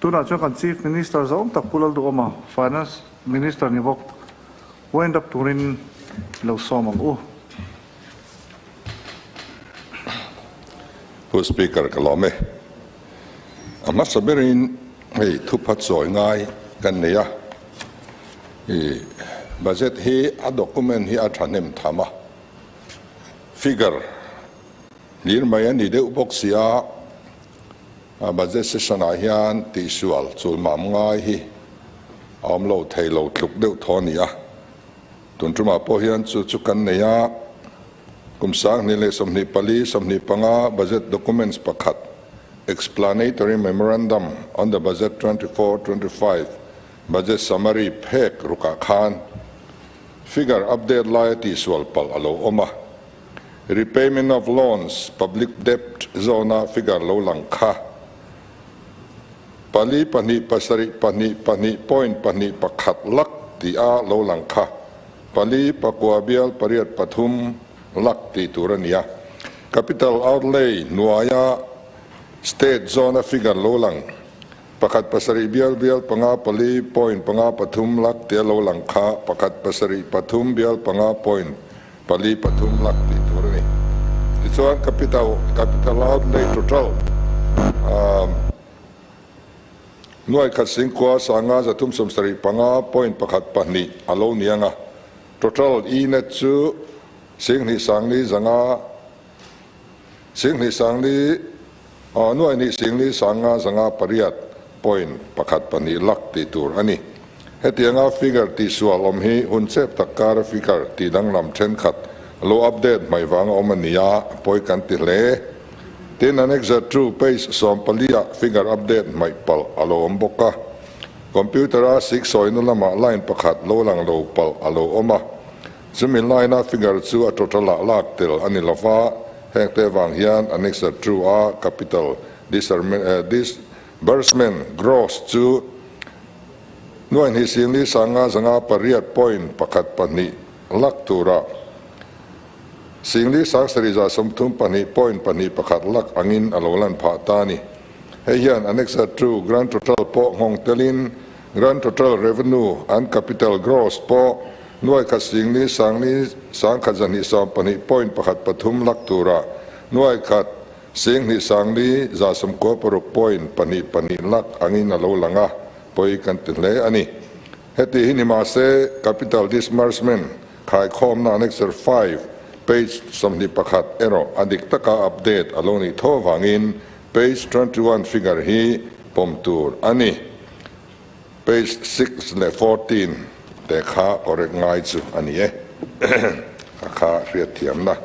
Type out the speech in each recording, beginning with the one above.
Tunah chuan kan Chief Minister zawng tak Pu Lalduhawma, Finance Minister ni bawk, wind up turin i lo sawm ang u. Pu Speaker ka lawm e. A hmasa berin hei thupha chawi ngai kan nei a, i budget hi a document hi a thahnem tham a, figure hlir mai a ni deuh bawk si a, a budget session ah hian tihsual chulmam ngai hi a awm lo thei lo tluk deuh thaw a ni a. Tun tumah pawh hian chu chu kan nei a, kum 2024, 25 budget documents pakhat, Explanatory Memorandum on the Budget 24-25 Budget Summary phek rukah khan figure update laia tihsual palh a lo awm a. Repayment of loans, public debt zawna figure lo lang kha pali pahnih pasarih pahnih pahnih point pahnih pakhat lak tih a lo lang kha pali pakua bial pariat pathum lak tih tur a ni a. Capital outlay hnuaia state zawna figure lo lang pakhat pasarih bial bial panga pali point panga pathum lak tih a lo lang kha pakhat pasarih pathum bial panga point pali pathum lak tih tur a ni. Tichuan capital capital outlay total nuai khat singkua sanga zathum sawmsarih panga point pakhat pahnih a lo ni ang a, total e net chu singhnih sangli zanga singhnih sangli nuai hnih singli sanga zanga pariat point pakhat pahnih lak tih tur a ni. Hetianga figure tihsual awm hi hun chep tak kara figure tih danglam thenkhat lo update hmai vanga awm a ni a, pawi kan ti hle. Tin, Annexure 2, page 14 ah figure update hmaih palh a lo awm bawk a. Computer-a siksawina lamah line pakhat lo lang lo palh a lo awm a. Chumi line-a figure chu a total-ah lak tel a ni lo va, hengte vang hian Annexure 2 a capital disbursement gross chu nuaihnih singli sanga zanga pariat point pakhat pahnih lak tura singli sang sarih za sawmthum pahnih point pahnih pakhat lak angin a lo lan phah ta a ni. Hei hian Annexure 2 Grand Total pawh nghawng telin Grand Total Revenue and Capital Gross pawh nuai khat singli sangli sangkhat zahnih sawm pahnih point pakhat pathum lak tura nuai khat singhnih sangli za sawmkua paruk point pahnih pahnih lak angin a lo lang a, pawi kan ti hle a ni. Heti hi ni mahse Capital Disbursement khaikhawmna Annexure 5, page 21 erawh a dik taka update a lo nih tho avangin page 21 figure hi pawm tur a ni. Page 6 leh 14 te kha correct ngai chu a ni e. A kha hriatthiamna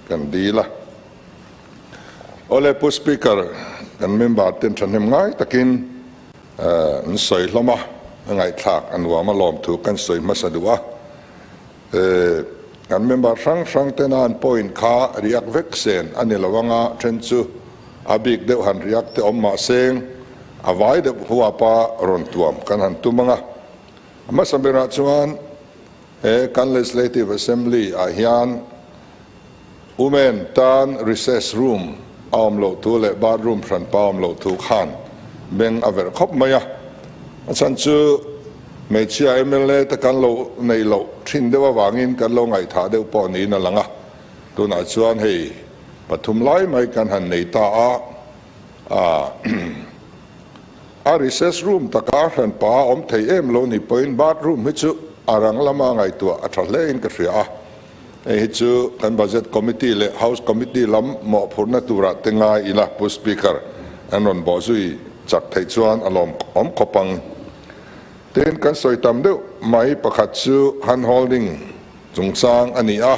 kan dil a. Awle Pu Speaker, kan member ten thahnem ngai takin an sawi hlawm a, a ngaihthlak a nuam a lawm thu kan sawi hmasa duh a. Kan member hrang hrang tena an point kha riak vek sen a ni lo anga then chu a bik deuh han riak te awm mah seng a vai deuh huapa rawn tuam kan han tum anga. A hmasa berah chuan he kan Legislative Assembly ah hian women tan recess room a awm loh thu leh bathroom hranpa a awm loh thu khan beng a verh khawp mai a. A chhan chu hmeichhia mla te kan lo nei loh thin deuh avangin kan lo ngaihthah deuh pawh niin a lang a. Tunah chuan hei pathum lai mai kan han nei ta a, a recess room taka hranpa a awm thei em lo ni pawhin bathroom hi chu a rang lama ngaihtuah a tha hle in ka hria a. Hei hi chu kan Budget Committee leh House Committee lam mawhphurhna turah te ngai ila Pu Speaker, an rawn bawh zui chak theih chuan a lawm awm khawp ang. Tin, kan sawi tam deuh mai pakhat chu hand holding chungchang a ni a,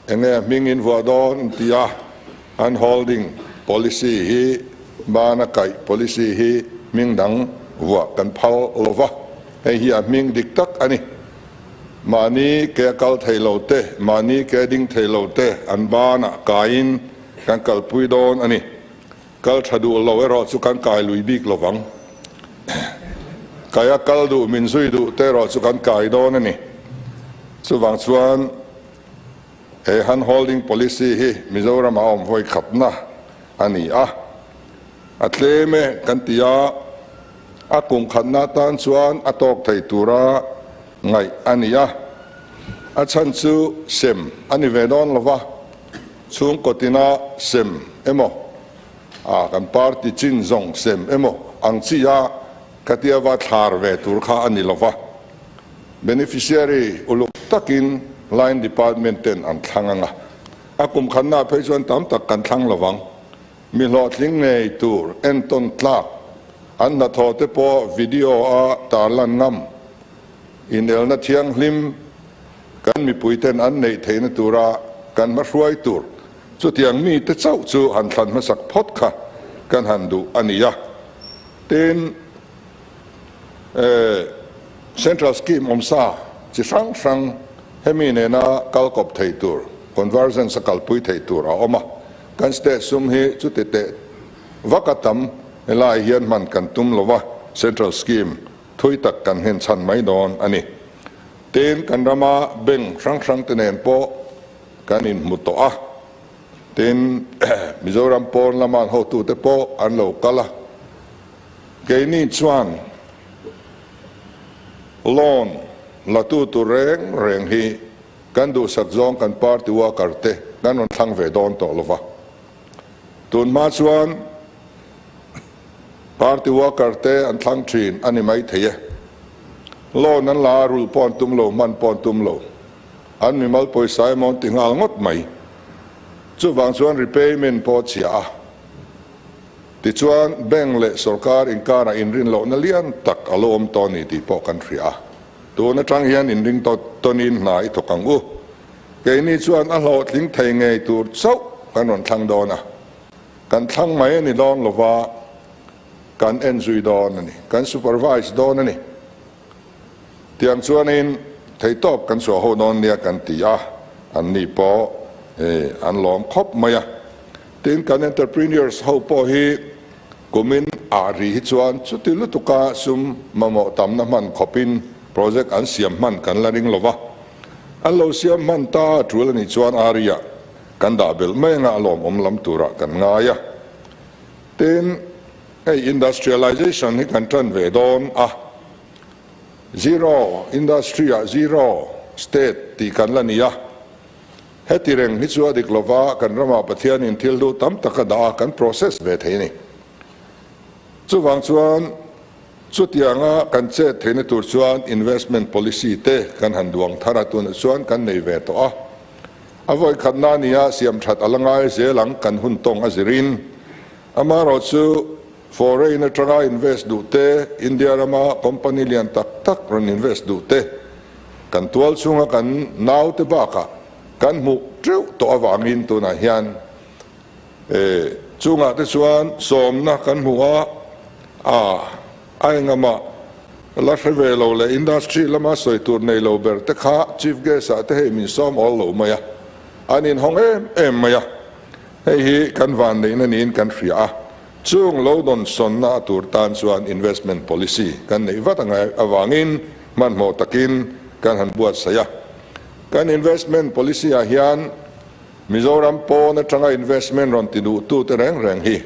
enge hming in vuah dawn an ti a, hand holding policy hi bana kaih policy hi hming dang vuah kan phal lova, hei hi a hming dik tak a ni. Mahni ke a kal thei lo te, mahni ke a ding thei lo te an banah kaiin kan kalpui dawn a ni. Kal tha duh lo erawh chu kan kai lui bik lo vang. Kai a kal duh min zui duh te erawh chu kan kai dawn a ni. Chuvang chuan he hand holding policy hi Mizoram a awm vawi khatna a ni a. A tlem e kan ti a, a kum khatna atan chuan a tawk thei tura ngaih a ni a. A chhan chu sem a ni ve dawn lo va, chhungkaw tina sem emaw, a kan party chin zawng sem emaw ang chi a khatia va thlar ve tur kha a ni lo va. Beneficiary uluk takin line department ten an thlang ang a, a kum khatna phei chuan tam tak kan thlang lo vang. Mi hlawhtling ngei tur entawn tlak an hnathawh te pawh video a tarlan ngam. Inelna thianghlim kan mipuiten an neih theihna tura kan hmahruai tur chutiang mite chauh chu han thlan hmasak phawt kha kan han duh a ni a. Tin, Central Scheme awmsa chi hrang hrang hemi nena kal kawp thei tur, convergence a kalpui thei tur a awm a. Kan state sum hi chuti teh vak a tam helai hian hman kan tum lo va, Central Scheme thui tak kan nghen chhan mai dawn a ni. Tin, kan rama bank hrang hrang te nen pawh kan inhmu tawh a. Tin, Mizoram pawn lama an hotute pawh an lo kal a. Keini chuan loan la tu tur reng reng hi kan duhsak zawng kan party worker te kan rawn thlang ve dawn tawh lo va. Tun hma chuan party worker te an thlang thin a ni mai thei e. Loan an la a, rulh pawh an tum lo, hman pawh an tum lo. An mimal pawisa emaw an ti nghal ngawt mai. Chuvang chuan repayment pawh a chhia a. Tichuan bank leh sorkar inkarah inrinlohna lian tak a lo awm tawh a ni tih pawh kan hria a. Tun atang hian inring tawnin hna i thawk ang u. Keini chuan a hlawhtling thei ngei tur chauh kan rawn thlang dawn a. Kan thlang mai a ni dawn lova, kan en zui dawn a ni. Kan supervise dawn a ni. Tiang chuanin theihtawp kan chhuah ho dawn nia kan ti a, anni pawh an lawm khawp mai a. Tin, kan entrepreneurs ho pawh hi kumin ah ri hi chuan chuti lutuka sum mamawh tamna hman khawpin project an siam hman kan la ring lo va. An lo siam hman ta a tul a nih chuan area kan dah belh mai anga a lawmawm lam turah kan ngai a. Tin, hei industrialization hi kan tan ve dawn a, zero industry ah zero state tih kan la ni a, heti reng hi chu a dik lova kan ramah Pathianin thil duh tam tak a dah a, kan process ve thei a ni. Chuvang chuan chutianga kan chet theihna tur chuan investment policy te kan han duang thar a, tunah chuan kan nei ve tawh a. A vawikhatna nia siamthat a la ngai zel ang kan hun tawng a zirin. Amaherawh chu foreign atanga invest duh te, India rama company lian tak tak rawn invest duh te, kan tual chhunga kan naute bakah kan hmuh teuh tawh avangin tunah hian chungah te chuan sawmna kan hmu a, a a engahmah la hre ve lo leh industry lama sawi tur nei lo ber te kha chief guest ah te hei min sawm awl lo mai a, an inhawng em em mai a. Hei hi kan vanneihna niin kan hria a, chung lo dawnsawnna a tur tan chuan investment policy kan neih vat angai avangin hmanhmawh takin kan han buatsaih a. Kan investment policy ah hian Mizoram pawn atanga investment rawn ti duhtute reng reng hi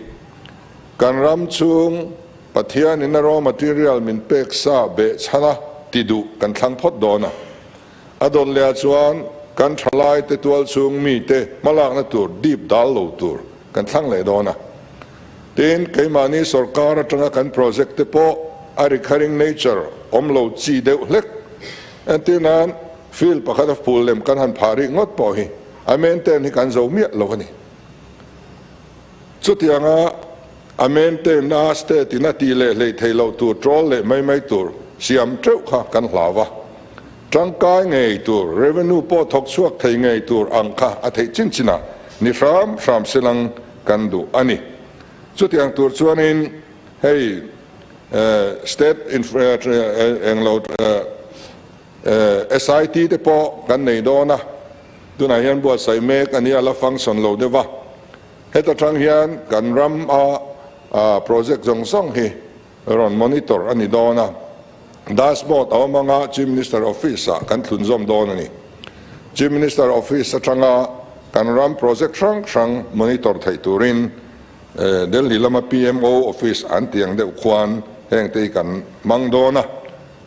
kan ram chhung Pathianin a raw material min pek sa behchhana ti duh kan thlang phawt dawn a. A dawn leh ah chuan kan thalai te tual chhung mi te hmalakna tur dip dal lo tur kan thlang leh dawn a. Tin, keimahni sorkar atanga kan project te pawh a recurring nature awm lo chi deuh hlek. Entir nan, field pakhat a phul lem kan han phah rih ngawt pawh hi a maintain hi kan zo miah lo a ni. Chutianga a maintain na state in a tih leh hleih theih loh tur troll leh mai mai tur siam teuh kha kan hlau a. Tangkai ngei tur, revenue pawh thawk chhuak thei ngei tur ang kha a theih chin chin a ni hram hram silang kan duh a ni. Chutiang tur chuanin hei state englo SIT te pawh kan nei dawn a, tunah hian buatsaih mek a nia la function lo deuh a. Heta tang hian kan ram a project zawng zawng hi rawn monitor a ni dawn a, dashboard a awm anga Chief Minister Office ah kan thlunzawm dawn a ni. Chief Minister Office atanga kan ram project hrang hrang monitor theih turin. Delhi lama PMO office an tih ang deuh khuan heng te hi kan hmang dawn a,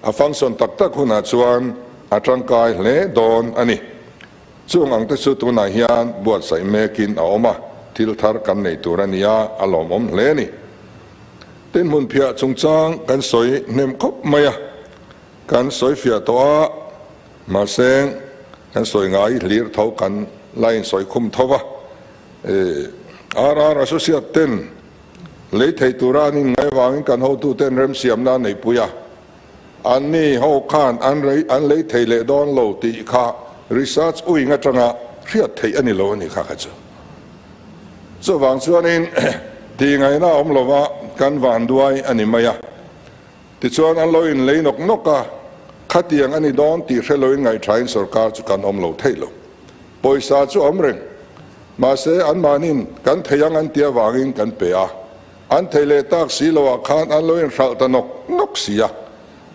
a function tak tak hunah chuan a tangkai hle dawn a ni. Chung ang te chu tunah hian buatsaih mekin a awm a, thil thar kan nei tur a nia, a lawmawm hle a ni. Tin hmunphiah chungchang kan sawi hnem khawp mai a, kan sawifiah tawh a, mahse kan sawi ngai hlir tho kan la insawi khum tho va. RR Associate ten lei thei tura an inngai avangin kan hotuten remsiamna an neihpui a, Anni ho khan an rei an lei thei leh dawn lo tih kha research uing atanga hriat theih a ni lo a ni kha kha chu. Chuvang chuanin tih ngaihna a awm lova kan van duai a ni mai a. Tichuan an lo inlei nawk nawk a, khatiang a ni dawn tih hre loin ngaihthain sorkar chu kan awm lo theih lo. Pawisa chu a awm reng. Mahse anmahnin kan thei ang an tih avangin kan pe a. An thei leh tak si lo ah khan an lo inhralh ta nawk nawk si a,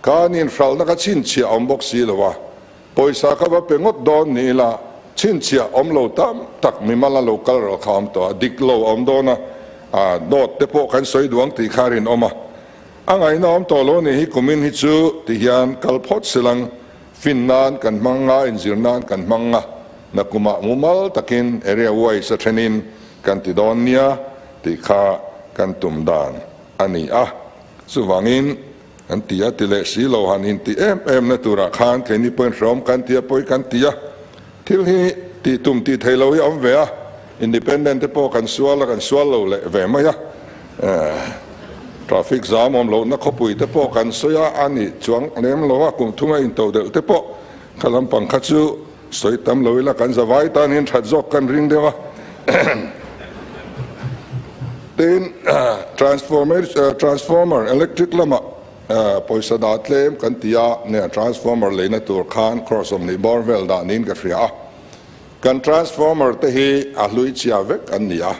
khan inhralhna kha chhinchhiah awm bawk si lo a, pawisa kha va pe ngawt dawn ni ila chhinchhiah awm lo tam tak mimal a lo kal ral kha awm tawh a, dik lo a awm dawn a, a dawt te pawh kan sawi duh ang tih kha a rinawm a, a ngaihna awm tawh lo ni hi kumin hi chu ti hian kal phawt silang fin nan kan hmang nga, inzir nan kan hmang nga, nakumah mumal takin area wise a thenin kan ti dawn nia tih kha kan tum dan a ni a. Chuvangin kan ti a ti leh si lo han inti em em na turah khan keini pawhin hreawm kan ti a, pawi kan ti a. Thil hi tih tum tih theih loh hi a awm ve a, independent te pawh kan sual a, kan sual lo leh ve mai a. Traffic zam awm lohna khawpui te pawh kan sawi a, a ni chuang lem lo a, kum thunga into deuh te pawh kha lampang kha chu Sawi tam lo ila kan zavai tan hian that zawk kan ring deuh a. Tin, transformer, transformer electric lamah pawisa dah tlem kan ti a, nia transformer leina tur khan crore 20 bawr vel dah niin ka hria a. Kan transformer te hi a hlui chhia vek an ni a.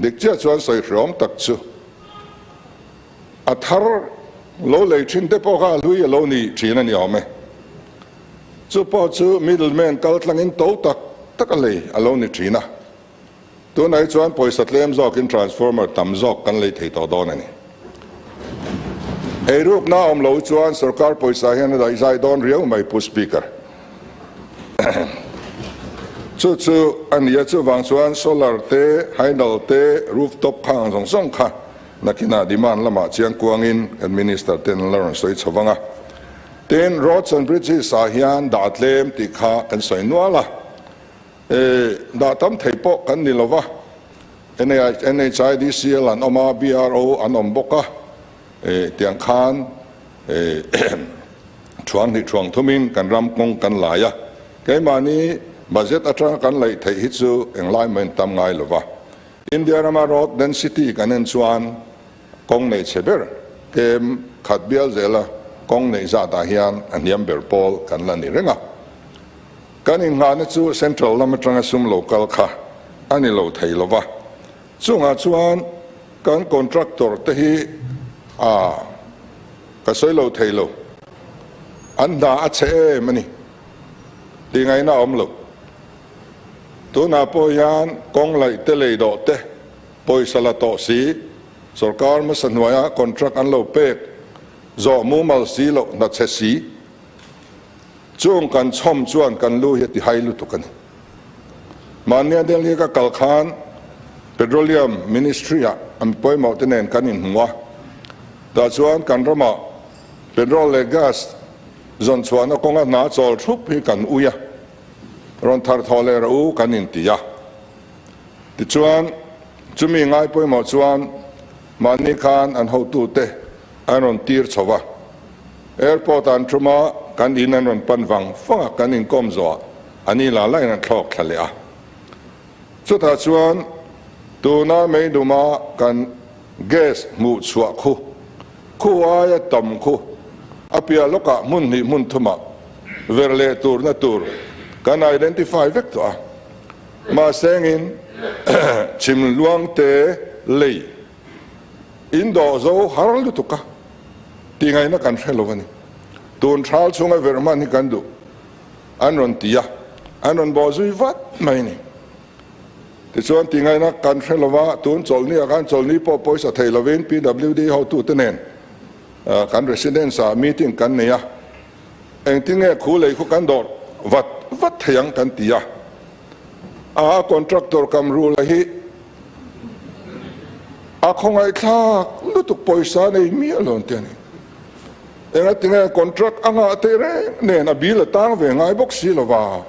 Dik chiah chuan sawi hreawm tak chu a thar lo lei thin te pawh kha a hlui a lo ni thin a ni awm e. Chu pawh chu middleman kal tlangin to tak tak a lei a lo ni thin a. Tunah hi chuan pawisa tlem zawkin transformer tam zawk kan lei thei tawh dawn a ni. Eirukna awm lo chuan sorkar pawisa hian a daihzai dawn riau mai Pu Speaker. Chu chu a ni a, chuvang chuan solar te, hydel te, rooftop khang zawng zawng kha nakinah demand lamah chiang kuangin kan Minister ten an la rawn sawi chho vang a. Tin, Roads and Bridges ah hian dah tlem tih kha kan sawi nual a, dah tam thei pawh kan ni lo va, NHIDCL an awm a, BRO an awm bawk a, tiang khan thuang hnih thuang thumin kan ram kawng kan lai a, keimahni budget atanga kan laih theih hi chu englai mahin tam ngai lo va. India rama road density kan en chuan Kawng nei chhe ber kem khat bial zela kawng neih zatah hian a hniam ber pawl kan la ni reng a. Kan innghahna chu Central lam atanga sum lo kal kha a ni lo thei lo va. Chungah chuan kan contractor te hi a ka sawi lo thei lo. An hna a chhe em a ni tih ngaihna a awm lo. Tunah pawh hian kawng laih te lei dawh te Pawisa la tawh si, sorkar hmasa hnuaia contract an lo pek zawh mumal si loh hna chhe si. Chung kan chhawm chuan kan lu hi a ti hai lutuk a ni. Mahnia Delhi ka kal khan Petroleum Ministry ah an pawimawh te nen kan inhmu a, tah chuan kan ramah petrol leh gas zawn chhuahna kawnga hna chawl thup hi kan ui a, rawn thar thawh leh rawh u kan inti a. Tichuan, chumi ngai pawimawh chuan mahni khan an hotute an rawn tir chho va. Airport ah an tum a, kan in an rawn pan vang vang a, kan inkawm zawhah an in lah lahin an thlawk thla leh a. Chutah chuan tuna meiduma kan gas hmuh chhuah khu, khu aia tam khu a piah lawkah hmun hnih hmun thumah ver leh turna tur kan identify vek tawh a. Mahsengin chhim luangte lei in dawh zo har lutuk a tih ngaihna kan hre lo a ni. Tun thal chhunga verh hman hi kan duh an rawn ti a, an rawn bawh zui vat mai a ni. Tichuan tingaina kan hre lova, tun chawlhni ah khan chawlhni pawh pawisa thei lovin PWD hotute nen kan residence ah meeting kan nei a, engtin nge khu lei khu kan dawr vat vat thei ang kan ti a, a contractor kam rula hi a khawngaihthlak lutuk pawisa nei miah lo an ti a ni. Engatinge contract a ngah teh reng nen a bill a tang ve ngai bawk si lova,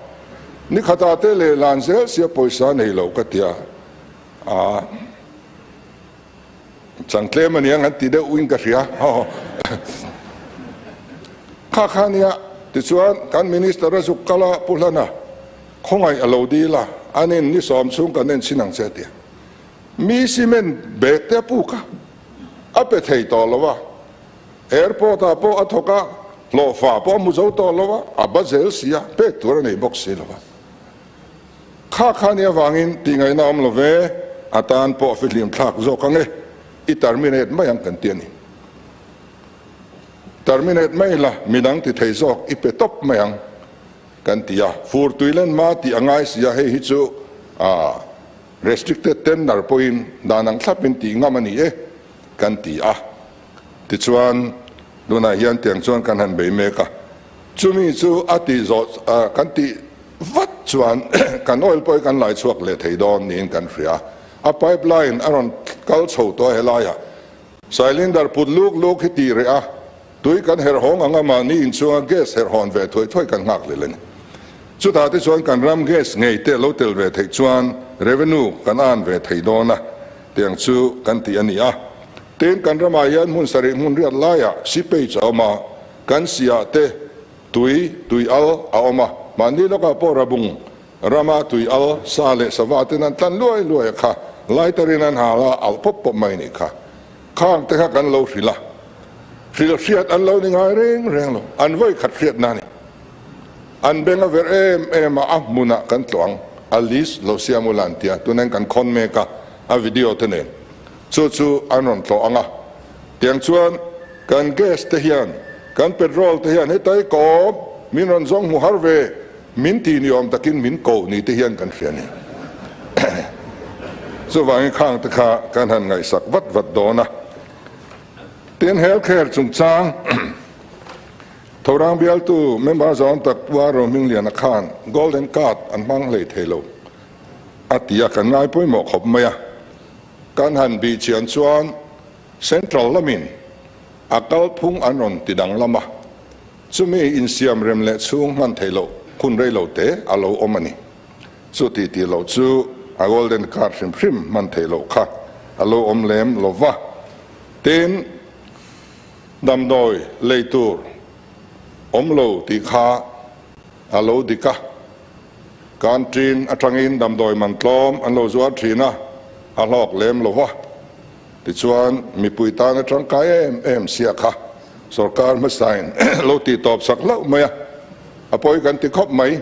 ni khatah te leh lan zel sia pawisa nei lo ka tia a chang tlem aniang an ti deuh in ka hria kha kha nia tichuan kan minister a zuk kal a Pu Hlana khawngaih a lo dil a anin ni sawm chhung kan en chhin ang che a tia mi cement bag te a puk a a pe thei tawh lo a. Airport ah pawh a thawk a, hlawhfa pawh a hmu zo tawh lo a, a ba zel si a, pek tur a nei bawk si lo a. Kha kha nia vangin tih ngaihna awm lo ve, a tan pawh a fihlim thlak zawk ang e, i terminate mai ang kan ti a ni. Terminate mai la, midang ti thei zawk i pe tawp mai ang kan ti a, fur tui len hma tih a ngai si a, hei hi chu a restricted tender pawhin dan ang thlapin tih ngam a ni e kan ti a. Tichuan, tunah hian tiang chuan kan han bei mek a, chumi chu a tih zawh kan tih vat chuan kan oil pawh hi kan lai chhuak leh thei dawn niin kan hria. A pipeline a rawn kal chho tawh a helaiah cylinder put luk luk hi tih reh a, tui kan herh hawng ang a mahni inchhunga gas herh hawn ve thuai thuai kan nghak leh a ni. Chutah te chuan kan ram gas ngei te lo tel ve theih chuan revenue kan an ve thei dawn a, tiang chu kan tih a ni a. Tin, kan ramah hian hmun sarih hmun riat laiah sipage a awm a, kan siah te tui, tui al a awm a, mahni lawkah pawh rabung rama tui al sa leh sava ten an tlan luai luai a kha, lighter in an hal a, alh pawp pawp mai nih kha. Khang te kha kan lo hrilh a, hrilh hriat an lo ni ngai reng reng lo, an vawi khat hriatna a ni. An beng a verh em em a, a hmunah kan tlawh ang, a list lo siam ula an ti a, tunah hian kan khawn mek a, a video te nen. Chu chu an rawn tlawh ang a, tiang chuan kan gas te hian, kan petrol te hian hetai kawm min rawn zawng hmu har ve, min ti ni awm takin min ko ni te hian kan hria ni. Chuvangin khang te kha kan han ngaihsak vat vat dawn a. Tin, healthcare chungchang Thorang bialtu member zawng tak Pu Aro Hmingliana khan Golden Card an hmang hlei thei lo a ti a, kan ngai pawimawh khawp mai a. Kan han bih chian chuan Central lamin a kalphung an rawn ti danglam a, chumi insiam rem leh chhung hman theih loh hun rei lo te a lo awm a ni. Chu tih tih loh chu a Golden Card hrim hrim hman theih loh kha a lo awm lem lo va. Tin, damdawi lei tur awm lo tih kha a lo dik a. Canteen atangin damdawi man tlawm an lo zuar thin a, a hlawk lem lo va. Tichuan, mipui tana tangkai em em sia kha sorkar hmasain lo tih tawp sak hlauh mai a, a pawi kan ti khawp mai.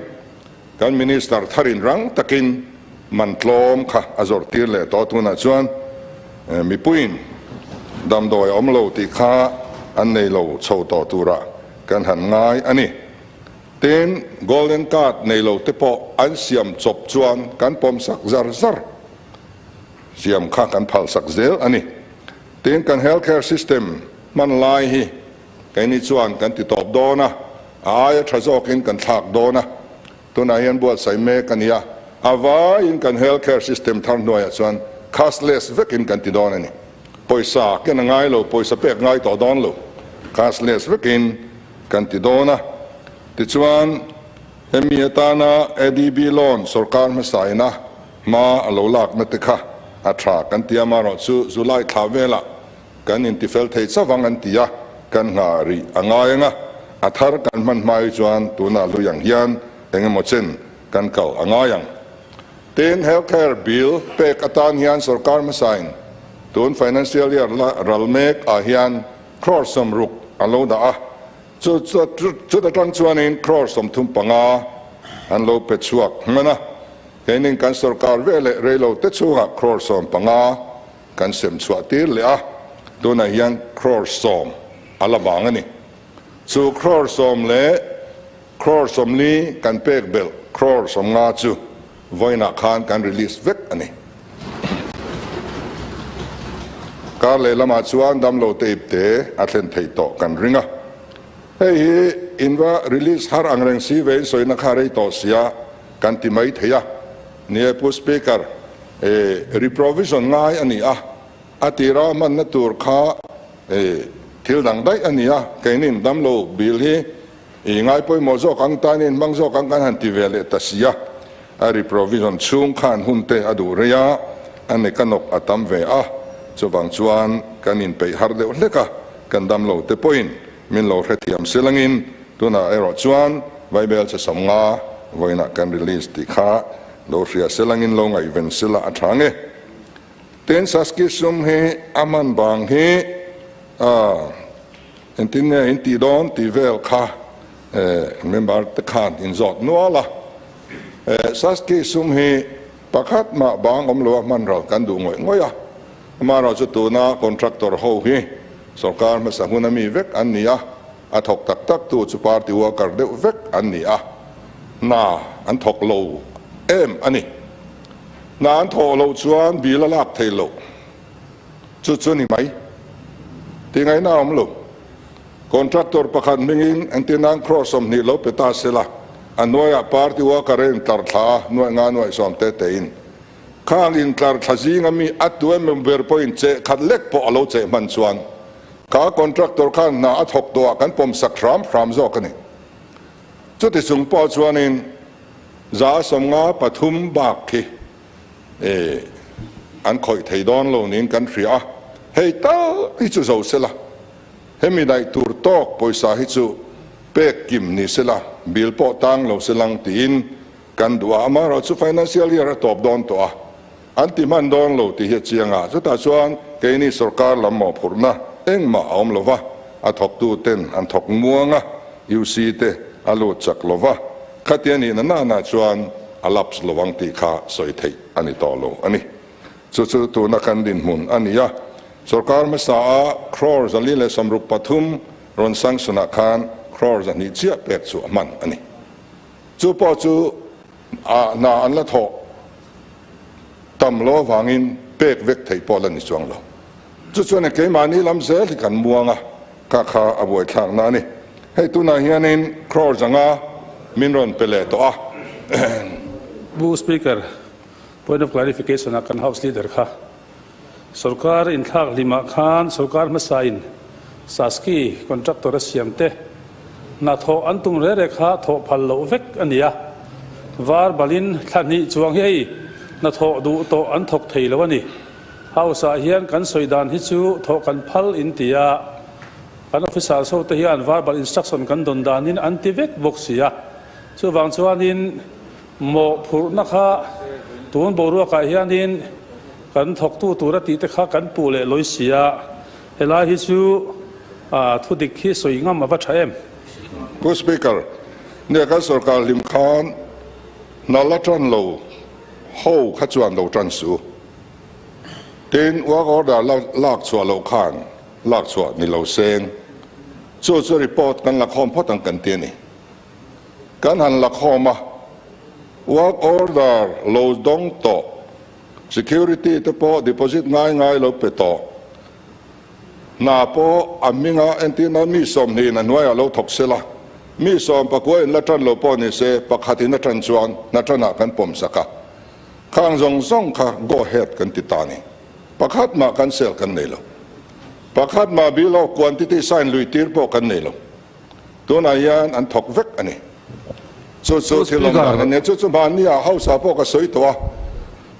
Kan Minister tharin rang takin man tlawm kha a zawrh tir leh tawh tunah chuan mipuiin damdawi a awm lo tih kha an nei lo chho tawh turah kan han ngai a ni. Tin, Golden Card nei lo te pawh an siam chawp chuan kan pawm sak zar zar siam kha kan phal sak zel a ni. Tin, kan health care system hman lai hi keini chuan kan ti tawp dawn a, a aia tha zawkin kan thlak dawn a, tunah hian buatsaih mek a ni a, a vaiin kan health care system thar hnuaiah chuan cashless vekin kan ti dawn a ni. Pawisa ken a ngai lo, pawisa pek ngai tawh dawn lo, cashless vekin kan ti dawn a. Tichuan, hemi atana ADB loan sorkar hmasa ina hma a lo lakna te kha a tha kan ti a, amaherawhchu July thla velah kan intifel thei chavang an ti a, kan nghah rih a ngai ang a, a thar kan hman hma hi chuan tunah hlui ang hian eng emaw chen kan kal a ngai ang. Tin, healthcare bill pek atan hian sorkar hmasain tun financial year la ral mek ah hian crore 60 a lo dah a, chu chuta tang chuanin crore 35 an lo pe chhuak hman a, keinin kan sorkar veleh reilo te chhungah crore 15 kan sem chhuah tir leh a, tunah hian crore 10 a la vang a ni. Chu crore 10 leh crore 40 kan pek belh crore 50 chu. Vawiinah khan kan release vek a ni. Kar lehlamah chuan damlo te ipte a thlen theih tawh kan ring a. Hei hi in va release har ang reng si ve in sawina kha rei tawh sia kan ti mai thei a. Ni e Pu Speaker, e reprovision ngai a ni a, a tira hmanna tur kha e thil dang daih a ni a, keinin damlo bill hi I ngai pawimawh zawk ang tanin hmang zawk ang kan han ti ve leh ta si a, a reprovision chhung khan hun te a duh rei a, a nek a nawk a tam ve a, chuvang chuan kan inpeih har deuh hlek a, kan dam lo te pawhin min lo hrethiam silangin tunah erawh chuan Vaibel che 50 vawiinah kan release tih kha lo hria silangin lo ngaihven sila a tha nge. Tin, Saski sum hi a man bang hi a. Engtin nge in tih dawn tih vel kha member te khan in zawt nual a. Saski sum hi pakhat mah bang awm lo a hman ral kan duh ngawih ngawih a. Amaherawhchu tuna contractor ho hi sorkar hmasa hun a mi vek an ni a, a thawk tak tak tu chu party worker deuh vek an ni a, hna an thawk lo em a ni. Hna an thawh loh chuan bill a lak thei loh. Chu chu ni mai. Ti ngaihna a awm lo. Contractor pakhat hmingin engtin crore 20 lo pe ta se la, a hnuaiah party worker a intlar thla a, nuaih nga nuaih sawm te tein. Khang intlar thla zinga mi a tu emaw ber pawhin cheh khat lek pawh a lo cheh hman chuan kha contractor khan hna a thawk tawhah kan pawm sak hram hram zawk a ni. Chuti chung pawh chuanin 53% bak khi E, an khawih thei dawn lo niin kan hria a, hei tal hi chu zo sela, hemi daih tur tawk pawisa hi chu pek kim ni sela, bill pawh tang lo selang tiin kan duh a, amaherawhchu financial year a tawp dawn tawh a, an ti hman dawn lo tih hi a chiang a, chutah chuan keini sorkar lam mawhphurhna engmah a awm lo va, a thawktu ten an thawk muang a, UC te a lut chak lo va, Khatia nihna nana chuan a lapse lo ang tih kha sawi theih a ni tawh lo a ni. Chu chu tuna kan dinhmun a ni a. Sorkar hmasa a crore 463 rawn sanction ah khan crore 200 chiah pek chu a hman a ni. Chu pawh chu a hna an la thawh tam lo avangin pek vek theih pawh la ni chuang lo. Chu chuan keimahni lam zel hi kan muang a, kha kha a buaithlakna a ni. Hei tunah hianin crore 500 min rawn pe leh tawh a. Pu Speaker, point of clarification ah kan House Leader kha sorkar inthlak hlimah khan sorkar hmasa in Saski contractor a siam te hna thawh an tum re re kha thawh phal loh vek a ni a. Var balin thla hnih chuang hi hei hna thawh duh tawh an thawk thei lo a ni. House ah hian kan sawi dan hi chu thawh kan phal in ti a, kan officers ho te hian verbal instruction kan dawn danin an ti vek bawk si a, chuvang chuanin mawhphurhna kha tun boruakah hianin kan thawktu tura tih te kha kan puh leh lawi si a, helai hi chu thu dik hi sawi ngam a va tha em? Pu Speaker, nia kan sorkar hlim khan hna la tan lo ho kha chuan lo tan suh. Tin, work order lak chhuah loh khan lak chhuah ni lo seng. Chu chu report kan la khawm phawt ang kan ti a ni. Kan han la khawm a, work order lo dawng tawh, security te pawh deposit ngai ngai lo pe tawh, hna pawh a hminga entirna mi 20 in a hnuaiah lo thawk sela, mi 19 in la tan lo pawh ni se, pakhatin a tan chuan hna tanah kan pawm sak a. Khang zawng zawng kha go ahead kan ti ta ni. Pakhat mah kan sel kan nei lo. Pakhat mah bill of quantity sign lui tir pawh kan nei lo. Tunah hian an thawk vek a ni. Chu chu thil awm dan a nia. Chu chu mahni ah House ah pawh ka sawi tawh a.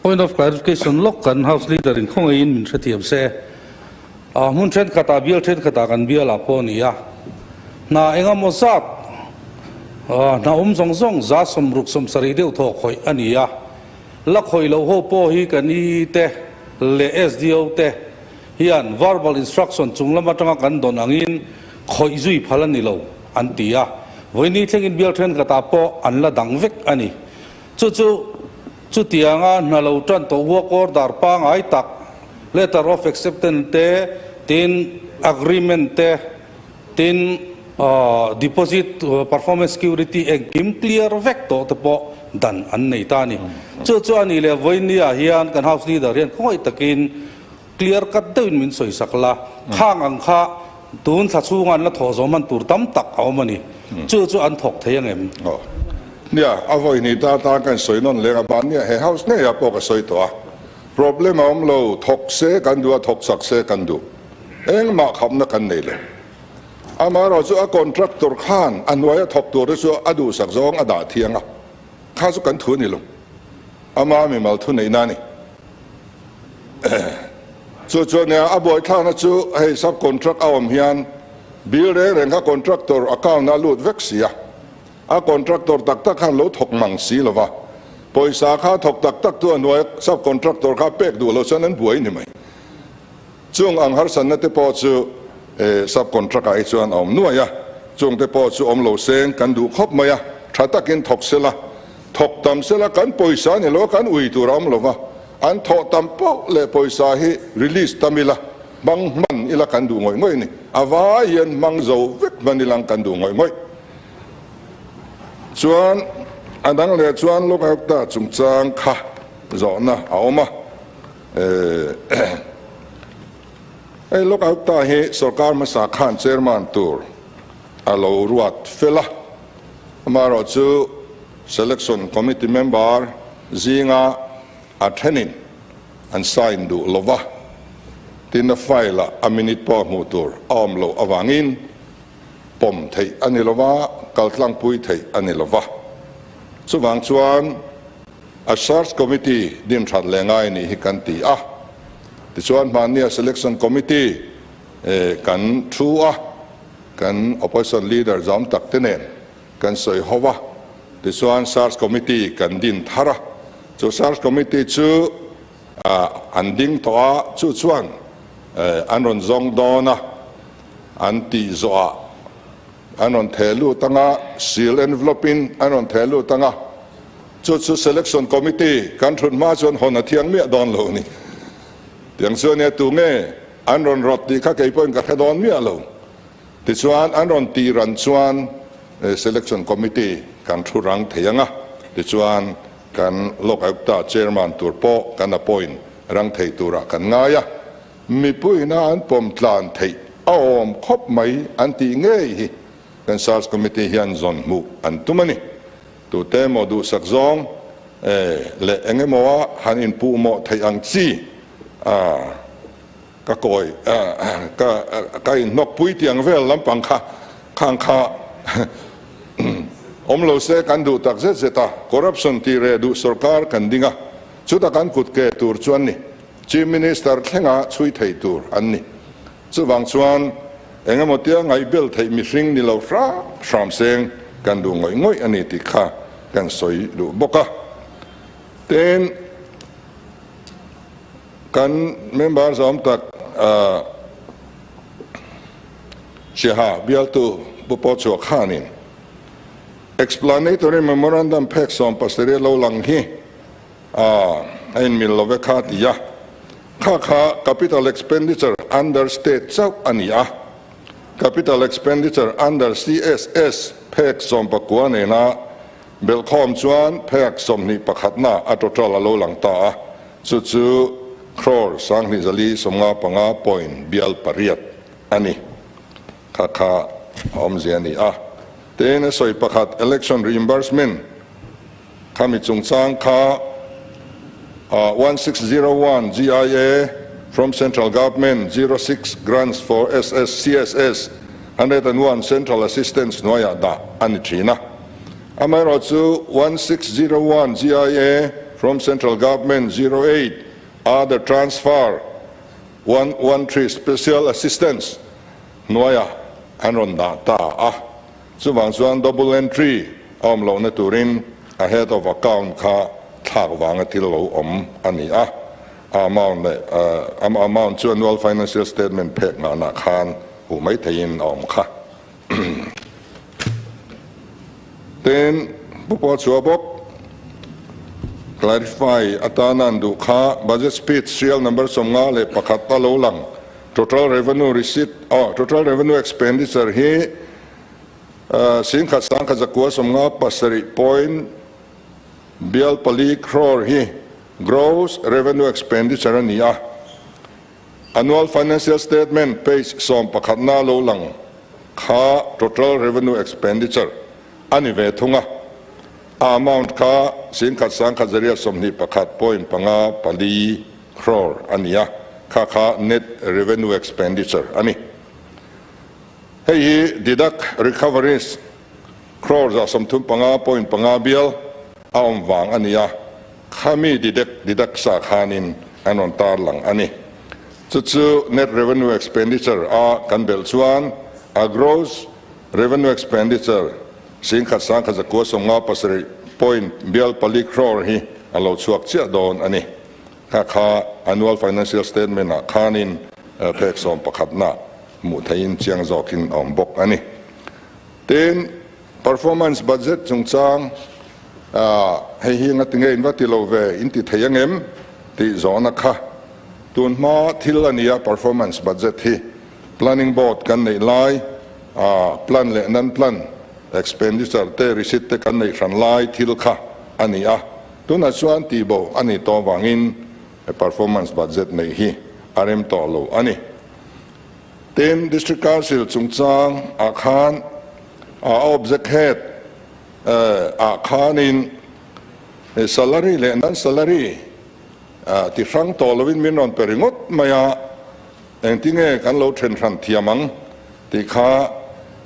Point of clarification lawk kan House Leader in khawngaihin min hrethiam se. Hmun thenkhatah bial thenkhatah kan bial ah pawh a ni a. Hna engemaw zat hna awm zawng zawng 60 70 deuh thaw khawih a ni a. La khawih loh ho pawh hi kan EE te leh SDO te hian verbal instruction chung lam atanga kan dawn angin khawih zui phal a ni lo an ti a. Vawiini thlengin bial thenkhatah pawh an la dang vek a ni. Chu chu chutianga hna lo tan tawh work order pangai tak, letter of acceptance te, tin agreement te, tin deposit performance security engkim clear vek tawh te pawh dan an nei ta a ni. Chu chu a nih leh vawinia hian kan House Leader hian khawngaih takin clear cut deuhin min sawi sak la, khang ang kha tun thla chhunga an la thawh zawh hman tur tam tak a awm a ni. Chu chu an thawk thei ang em? Aw. Nia, a vawihnih ta tan kan sawi nawn leng a, mahnia he House ngeiah pawh ka sawi tawh a. Problem a awm lo, thawk se kan duh a, thawk chak se kan duh. Engmah khapna kan nei lo. Amaherawh chu a contractor khan a hnuaia thawk tur te chu a duhsak zawng a dah thiang a, kha chu kan thu a ni lo. Ama mimal thu neihna a ni. Chu chuan nia a buaithlakna chu hei sub contract a awm hian bill reng reng kha contractor account ah a lut vek si a, a contractor tak tak khan lo thawk mang si lo va, pawisa kha thawk tak tak tu a hnuaia sub contractor kha pek duh lo chuan an buai ni mai. Chung ang harsatna te pawh chu sub contract ah hi chuan a awm nuai a, chung te pawh chu awm lo seng kan duh khawp mai a, tha takin thawk sela, thawk tam sela kan pawisa ni lo a kan ui tur a awm lo va, an thawh tam poh leh pawisa hi release tam ila, hmang hman ila kan duh ngawih ngawih a ni, a vai hian hmang zo vek hman ilang kan duh ngawih ngawih. Chuan a dang leh chuan Lokayukta chungchang kha zawhna a awm a. Hei lockout ta hi sorkar hmasa khan chairman tur a lo ruat fel a, amaherawh chu selection committee member zinga a thenin an sign duh lova, tin a file ah a minute pawh hmuh tur a awm loh avangin pawm theih a ni lova, kaltlangpui theih a ni lova. Chuvang chuan. A Search Committee din that leh ngai nih hi kan ti a. Tichuan hmannia Selection Committee kan thu a, kan Opposition Leader zam tak te nen kan sawi ho va. Tichuan Search Committee kan din thar a. Chu Search Committee chu an ding tawh a, chu chuan an rawn zawng dawn a, an tih zawhah an rawn theh lut ang a, seal envelope in an rawn theh lut ang a. Chu chu Selection Committee kan thut hma chuan hawn a thiang miah dawn lo a ni. Tiang chuan nia tu nge an rawn rawt tih kha kei pawhin ka hre dawn miah lo. Tichuan an rawn tih ran chuan Selection Committee kan thu rang thei ang a, tichuan kan Lok Ayukta Chairman tur pawh kan appoint rang thei turah kan ngai a. Mipuiina an pawm tlan theih a awm khawp mai an tih ngei hi kan Search Committee hian zawn hmuh an tum a ni. Tute emaw duhsak zawng leh eng emaw a han inpuh mawh theih ang chi a ka kawi ka ka inhnawk pui tih ang vel lampang kha khang kha awm lo se kan duh tak zet zet a, corruption tih reh duh sorkar kan ding a, chuta kan kut ke tur chu an ni. Chief Minister thlenga chhui thei tur an ni. Chuvang chuan eng emaw tia ngaihbel theih mihring ni lo hram hram seng kan duh ngawih ngawih a ni tih kha kan sawi duh bawk a. Tin, kan member zawm tak Siaha bialtu Pu Paw Chhuah khanin Explanatory Memorandum phek 17 lo lang hi A, a inmil lo ve kha ti a. Kha kha capital expenditure under state chauh a ni a. Capital expenditure under CSS phek 19 nena belhkhawm chuan phek 21 na a total a lo lang ta a, chu chu crore 2455 point bial pariat a ni. Kha kha a awmzia a ni a. Tin, a sawi pakhat election reimbursement Khami chungchang kha 1601 GIA from Central Government 06 Grants for SS CSS 101 Central Assistance hnuaiah dah a ni thin a. Amaherawhchu 1601 GIA from Central Government 08 Other Transfer 113 Special Assistance hnuaiah an rawn dah ta a. Chuvang chuan double entry a awm lohna turin a head of account kha thlak vanga thil lo awm a ni a, a amount leh a amount chu annual financial statement phek nghahna khan huh mai theihin a awm kha. Tin, Pu Paw Chua bawk clarify atana an duh kha budget speech serial number 51 a lo lang. Total revenue receipt, oh, total revenue expenditure hi 10,197.7. Bial pali crore hi gross revenue expenditure a ni a. Annual Financial Statement page sawmpakhatna lo lang kha total revenue expenditure a ni ve thung a. A amount kha singkhat sangkhat zariat 21 point panga pali crore a ni a, kha kha net revenue expenditure a ni. Hei hi deduct recoveries crore 35 point panga bial a awm vang a ni a, khami deduct deduct sa khanin an rawn tarlang a ni. Chu chu net revenue expenditure a kan belh chuan a gross revenue expenditure singkhat sangkhat zakua 57 point bial pali crore hi a lo chhuak chiah dawn a ni. Kha kha annual financial statement ah khanin phek sawmpakhatna hmuh theihin chiang zawkin a awm bawk a ni. Tin, performance budget chungchang hei hi nga tinge in va ti lo ve in ti thei angem tih zawhna kha tun hma thil a ni a, performance budget hi planning board kan neih lai plan leh non plan expenditure te receipt te kan neih hran lai thil kha a ni a, tunah chuan tihbo a ni tawh vangin performance budget neih hi a rem tawh lo a ni. Tin, District Council chungchang ah khan a object head ah khanin salary leh non salary ti hrang tawh lovin min rawn pe ringawt mai a, engtinge kan lo then hran thiam ang tih kha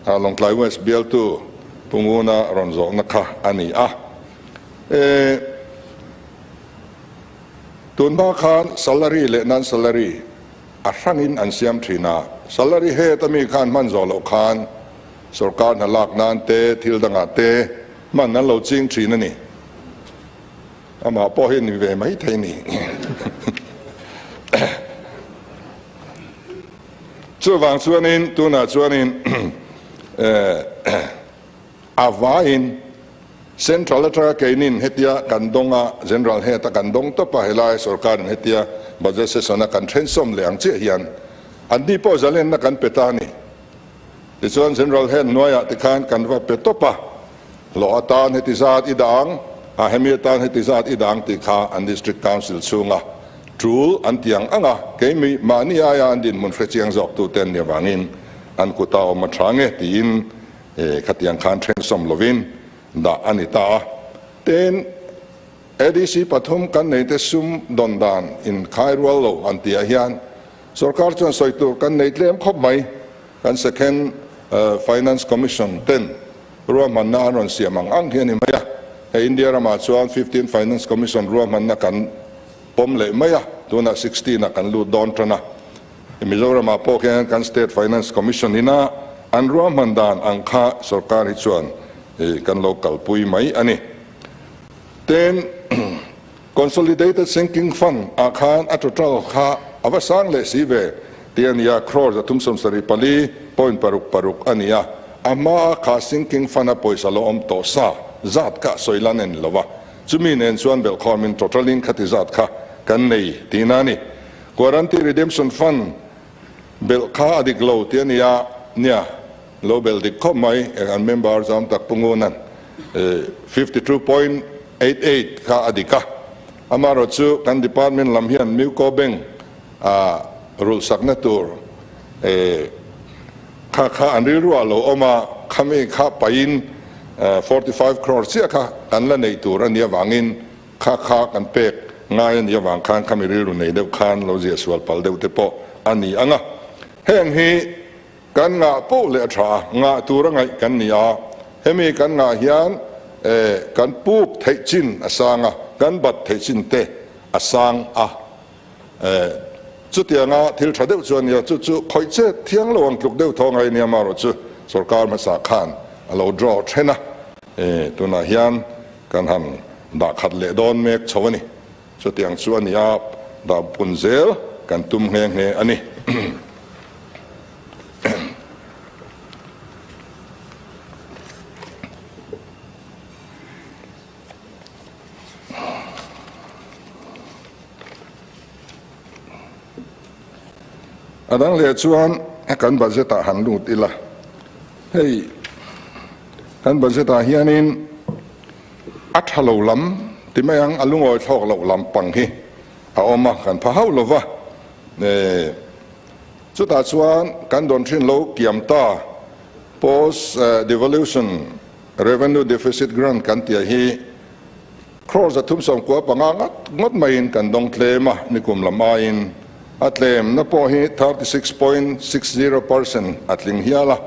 Lawngtlai West bialtu Pu Nguna rawn zawhna kha a ni a. Tun hma khan salary leh non salary a hrangin an siam thin a, salary head a mi khan hman zawh loh khan sorkar hna lak nan te thil dangah te hman an lo ching thin a ni. Amah pawh hi a ni ve mai thei ni. Chuvang chuanin tunah chuanin a vaiin Central atanga keinin hetia kan dawng a, General head a kan dawng tawp a, helai sorkarin hetia budget session a kan thensawm leh ang chiah hian an ni pawh zalenna kan pe ta a ni. Tichuan General head hnuaiah tikhan kan va pe tawp a, hlawh atan heti zat i dah ang, a hemi atan heti zat i dah ang tih kha an District Council chhunga tul an ti ang ang a, keimi mahni aia an dinhmun hrechiang zawktute an nih avangin an kuta awm a tha nge tiin Khatiang khan thensawm lovin dah a ni ta a. Tin, ADC pathum kan neite sum dawn dan inkhai rual lo an tih ah hian sorkar chuan sawi tur kan nei tlem khawp mai. Kan Second Finance Commission ten ruahmanna an rawn siam ang ang hi a ni mai a. Hei India ramah chuan Fifteenth Finance Commission ruahmanna kan pawm leh mai a, tunah Sixteen ah kan lut dawn tan a. Mizoramah pawh hian kan State Finance Commission ina an ruahman dan ang kha sorkar hi chuan kan lo kalpui mai a ni. Tin, Consolidated Sinking Fund ah khan a total kha a va sang leh si ve tih a ni a, crore 374.66 a ni a, a hmaa kha sinking fund a pawisa lo awm tawh sa zat kha sawi lan a ni lo va, chumi nen chuan belhkhawmin total in khati zat kha kan nei tihna a ni. Guarantee Redemption Fund belh kha a dik lo tih a ni a, nia, lo belh dik khawp mai, eng an member zam tak Pu Ngunan 52.88 kha a dik a, amaherawh chu kan department lam hian Muco Bank a rulhsakna tur kha kha an rilru ah lo awm a, khami kha paihin 45 crore chiah kha kan la neih tur a nih avangin Kha kha kan pek ngai a nih avang khan khami rilru nei deuh khan lo ziah sual pal deuh te pawh a ni ang a. Heng hi kan ngah poh leh a tha a, ngah tur a ngaih kan ni a. Hemi kan ngah hian kan puk theih chin a sang a, kan bat theih chin te a sang a. Chutianga thil tha deuh chu a nia, chu chu khawih chet thiang lo ang tluk deuh thaw ngai nia marawh chu sorkar hmasa khan a lo draw then a. Tunah hian kan han dah khat leh dawn mek chho a ni. Chutiang chu a ni a, dah pun zel kan tum nghe nghe a ni. A dang leh chuan kan budget ah han lut ila, hei kan budget ah hianin a tha lo lam Ti mai ang, a lungawi thlawk loh lampang hi a awm a, kan pha hauh lo va. Chutah chuan kan dawn thin lo kiam ta, post devolution revenue deficit grant kan tih hi crore 395 ngat ngawt maiin kan dawng tlem a, nikum lam aiin a tlemna pawh hi 36.60% a tling hial a.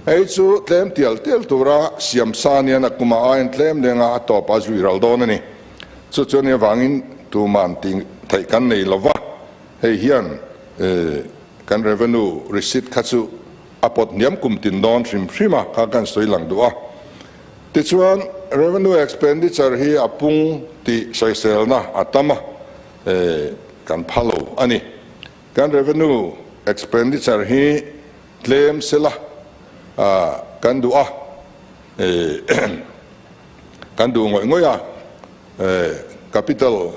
Hei chu tlem tial tial tura siam sa nian a kuma aiin tlem lenga a tawp a zui ral dawn a ni. Chu chu ania vangin tuman tih theih kan nei lo va, hei hian kan revenue receipt kha chu a pawt hniam kum tin dawn hrim hrim a kha kan sawi lang duh a. Tichuan revenue expenditure hi a pung tih sawiselna a tam a, kan pha lo a ni. Kan revenue expenditure hi tlem sela kan duh a, kan duh ngawih ngawih a, capital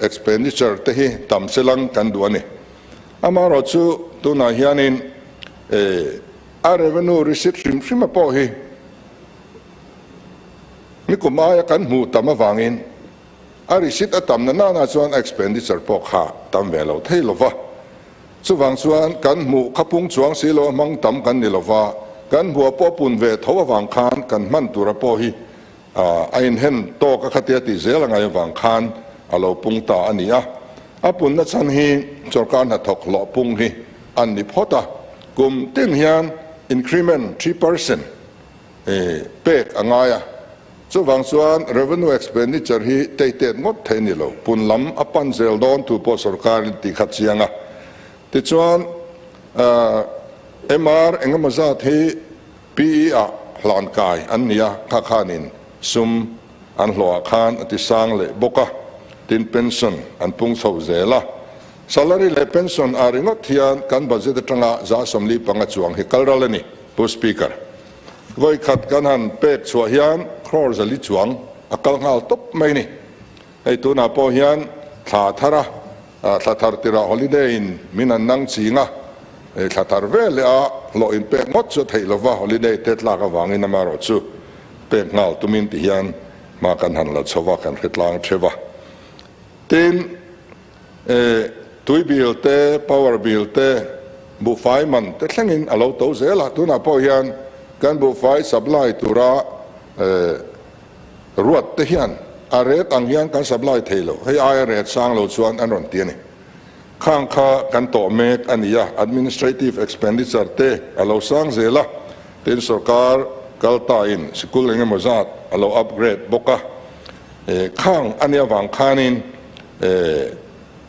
expenditure te hi tam selang kan duh a ni. Amaherawhchu tunah hianin a revenue receipt hrim hrim a pawh hi nikum aia kan hmuh tam avangin a receipt a tam na nana chuan a expenditure pawh kha tam ve lo thei lo va. Chuvang chuan kan hmuh kha pung chuang si lo a hmang tam kan ni lo va, kan hmuh a pawh pun ve tho avang khan kan hman tura pawh hi a inhen tawk a khatia tih zel a ngai avang khan a lo pung ta a ni a. A punna chhan hi sorkar hnathawk hlawh pung hi an ni phawt a, kum tin hian increment 3% pek a ngai a. Chuvang chuan revenue expenditure hi teitet ngawt thei a ni lo, pun lam a pan zel dawn thu pawh sorkarin tih kha chiang a. Tichuan MR engemaw zat hi PE ah hlan kai an ni a, kha khanin sum an hlawhah khan a ti sang leh bawk a, tin pension an pung chho zel a. Salary leh pension ah ringawt hian kan budget atanga 45 chuang hi kal ral a ni, Pu Speaker. Vawi khat kan han pek chhuah hian crore 400 chuang a kal nghal tawp mai ni. Hei tunah pawh hian thla thar a, thla thar tirah holiday in min han nang ching a, hei thla thar vel leh a hlawh in pek ngawt chu a theih lova, holiday te tlak avangin amaherawh chu pek nghal tumin ti hian hma kan han la chho va, kan hre tlang theuh a. Tin, tui bill te, power bill te, buhfai man te thlengin a lo to zel a, tunah pawh hian kan buhfai supply tura ruat te hian a ret ang hian kan supply thei lo, hei aia ret sang lo chuan an rawn ti a ni. Khang kha kan tawh mek a ni a, administrative expenditure te a lo sang zel a, tin sorkar kal tain sikul eng emaw zat a lo upgrade bawk a, khang a nia vang khanin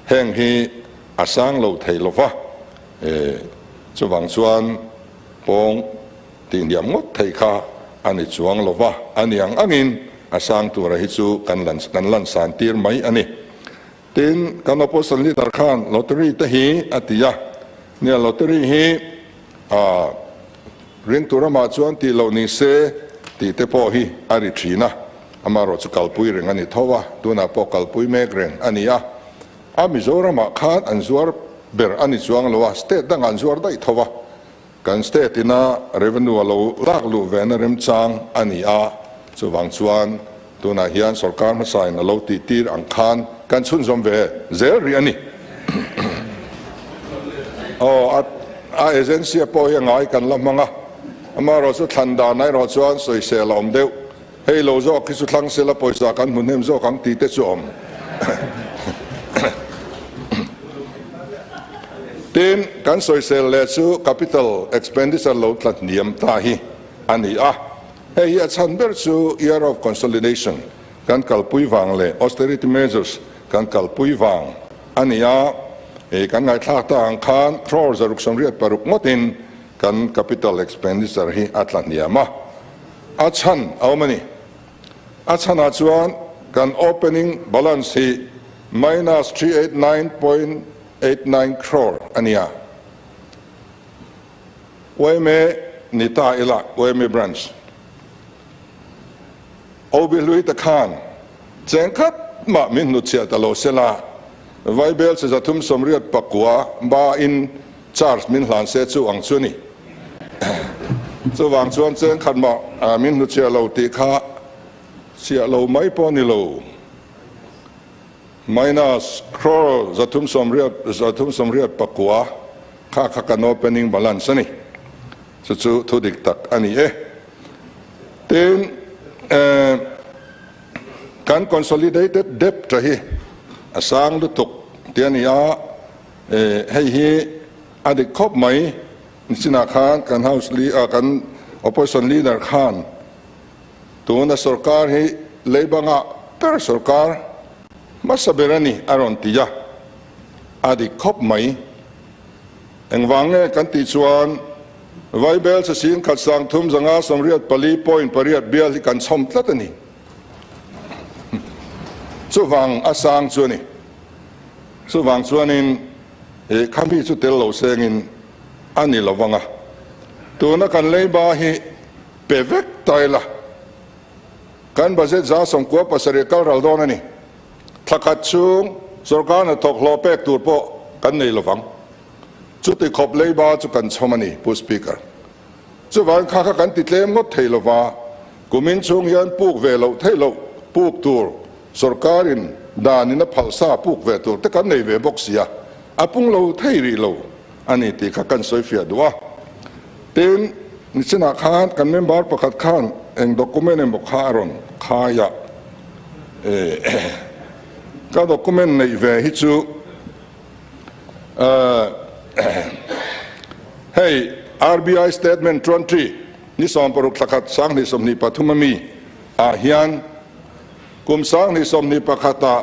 heng hi a sang lo thei lo va, chuvang chuan pawng tih hniam ngawt thei kha a ni chuang lo va, a ni ang angin a sang tura hi chu kan lan san tir mai a ni. Tin, kan opposition leader khan lottery te hi a ti a, nia lottery hi a ring tur amah chuan tih loh ni se tih te pawh hi a ri thin a, amaherawh chu kalpui reng a ni tho a, tunah pawh kalpui mek reng a ni a, a Mizoramah khan an zuar ber a ni chuang lo a, state dangah an zuar daih tho a, kan state ina revenue a lo lak luh ve na remchang a ni a, chuvang chuan tunah hian sorkar hmasa in a lo tih tir ang khan kan chhunzawm ve zel rih a ni. Aw, a agency a pawh hi a ngai kan la hmang a, amaherawh chu thlan dan erawh chuan sawisel a awm deuh. Hei lo zawk hi chu thlang sela pawisa kan hmu hnem zawk ang tih te chu awm. Tin, kan sawisel leh chu capital expenditure lo tla hniam ta hi a ni a. Hei hi a chhan ber chu year of consolidation kan kalpui vang leh austerity measures kan kalpui vang a ni a. Hei kan ngaihthlak ta ang khan crore 686 ngawtin kan capital expenditure hi a tla hniam a. A chhan a awm a ni. A chhanah chuan kan opening balance hi minus 389.89 crore a ni a. YMA ni ta ila, YMA branch OB hlui te khan cheng khat mah min hnutchhiah ta lo sela, Vaibel che 389 ba in charge min hlan se chu ang chu a ni. Chuvang chuan cheng khat mah min hnutchhiah lo tih kha chhiah lo mai pawh a ni lo. Minus crore 389 kha kha kan opening balance a ni. Chu chu thu dik tak a ni e. Tin, kan consolidated debt hi a sang lutuk tih a ni a, hei hi a dik khawp mai. Nichinah khan kan House kan Opposition Leader khan tuna sorkar hi leibanga ber sorkar hmasa ber a ni a rawn ti a, a dik khawp mai. Engvang nge kan tih chuan Vaibel sasing khat sang thum zanga 84.8 bial hi kan chhawm tlat a ni. Chuvang a sang chu a ni. Chuvang chuanin khami chu tel lo sengin a ni lo vang a. Tuna kan leiba hi pe vek ta ila. Kan budget 97 kal ral dawn a ni. Thla khat chhung sorkar hnathawk hlawh pek tur pawh kan nei lo vang. Chuti khawp leiba chu kan chhawm a ni, Pu Speaker. Chuvang kha kha kan ti tlem ngawt thei lo va, kumin chhung hian puk ve loh theih loh puk tur sorkarin danin a phalsa puk ve tur te kan nei ve bawk sia, a pung lo thei rih lo a ni tih kha kan sawi fiah duh a. Tin, nichinah khan kan member pakhat khan eng document emaw kha a rawn khai a, ka document neih ve hi chu Hei RBI statement 20 ni 60 thla khat 2023 ami ah hian kum 2021 ah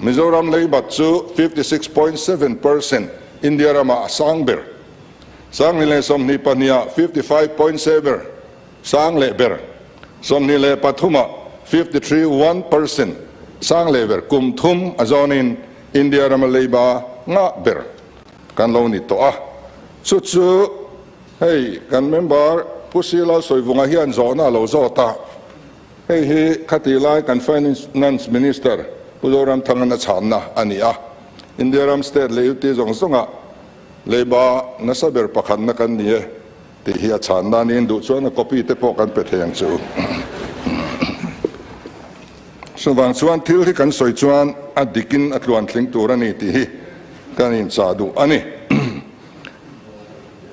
Mizoram leibat chu 56.7% India ramah a sang ber, 2022 ah 55.7 sang leh ber, 23 ah 53.1% sang leh ber kum thum a zawnin India rama leiba ngah ber kan lo ni tawh a, chu chu hei kan member Pu Sila Sawivunga hian zawhna a lo zawt a, hei hi khatih lai kan Finance Minister Pu Zoramthangan a chhanna a ni a, India ram state leh UT zawng zawnga leiba nasa ber pakhatna kan ni e tih hi a chhanna niin duh chuan a copy te pawh kan pe thei ang che u. Chuvang chuan thil hi kan sawi chuan a dikin a tluantling tur a ni tih hi kan inchah duh a ni.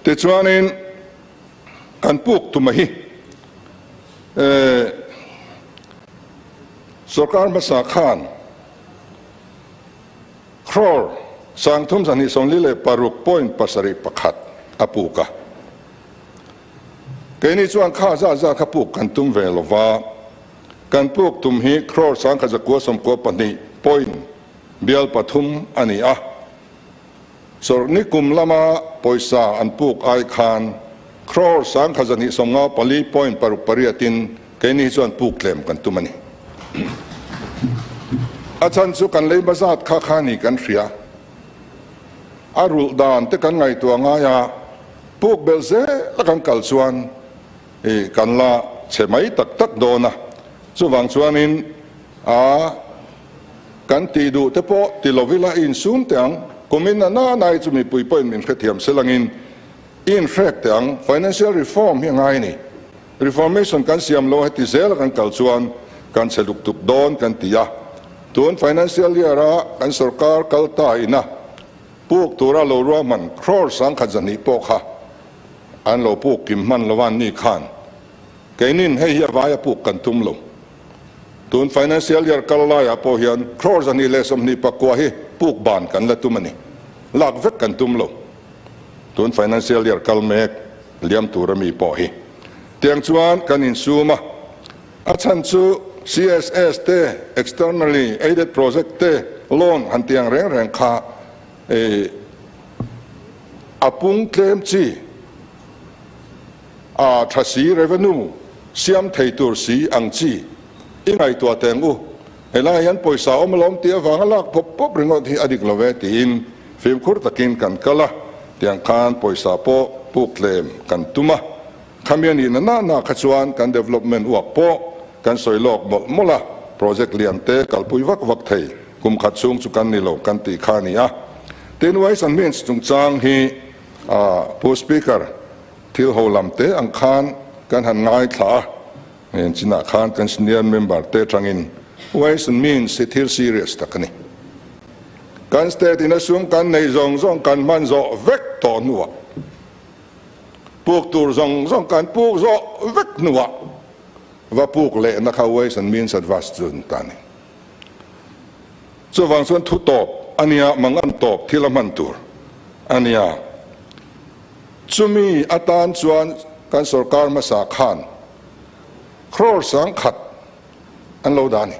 Tichuanin kan puk tuma hi sorkar hmasa khan crore 3,246.71 a puk a. Keini chuan kha zat zat kha puk kan tum ve lova, kan puk tum hi crore 1,992 point bial pathum a ni a. Sawrhni kum lama pawisa an puk ai khan crore 1,254.68 in keini hi chuan puk tlem kan tum a ni. A chhan chu kan leiba zat kha kha ni kan hria. A rulh dan te kan ngaihtuah ngai a, puk belh zel a kan kal chuan kan la chhe mai tak tak dawn a, chuvang chuanin a kan tih duh te pawh ti lo ila i insum teh ang, kumin a nanai chu mipui pawhin min hrethiam selangin i inhrek teh ang, financial reform hi a ngai a ni, reformation kan siam lo heti zel a kan kal chuan kan chhe luk tuk dawn kan ti a, tun financial year a kan sorkar kal ta ina puk tura lo ruahman crore 1,200 pawh kha an lo puk kim hman lo an ni khan keinin hei hi a vaia puk kan tum lo. Tun financial year kal laiah pawh hian crore 229 hi puk ban kan la tum a ni. Lak vek kan tum lo. Tun financial year kal mek liam tur ami pawh hi. Tiang chuan kan insum a. A chhan chu CSS te, externally aided project te loan han tiang reng reng kha a pung tlem chi a tha si revenue siam thei tur si ang chi i ngaihtuah teng u. Helai hian pawisa awm alawm tih avanga lak pawp pawp ringawt hi a dik lo ve tiin fimkhur takin kan kal a, tiang khan pawisa pawh puk tlem kan tum a. Khami a nihna na na kha chuan kan development uak pawh kan sawi lawk mawlh mawlh a, project lian te kalpui vak vak thei kum khat chhung chu kan ni lo kan tih kha a ni a. Tin, Ways and Means chungchang hi Pu Speaker thil ho lam te ang khan kan han ngaithla a, heng chinah khan kan senior member te atangin Ways and Means hi thil serious tak a ni. Kan state in a sum kan nei zawng zawng kan hman zawh vek tawh hnuah, puk tur zawng zawng kan puk zawh vek hnuah va puk lehna kha Ways and Means Advance chu ni ta a ni. Chuvang chuan thu tawp a nia, mangan tawp thil a hman tur a nia. Chumi atan chuan kan sorkar hmasa khan crore 10,000 an lo dah a ni.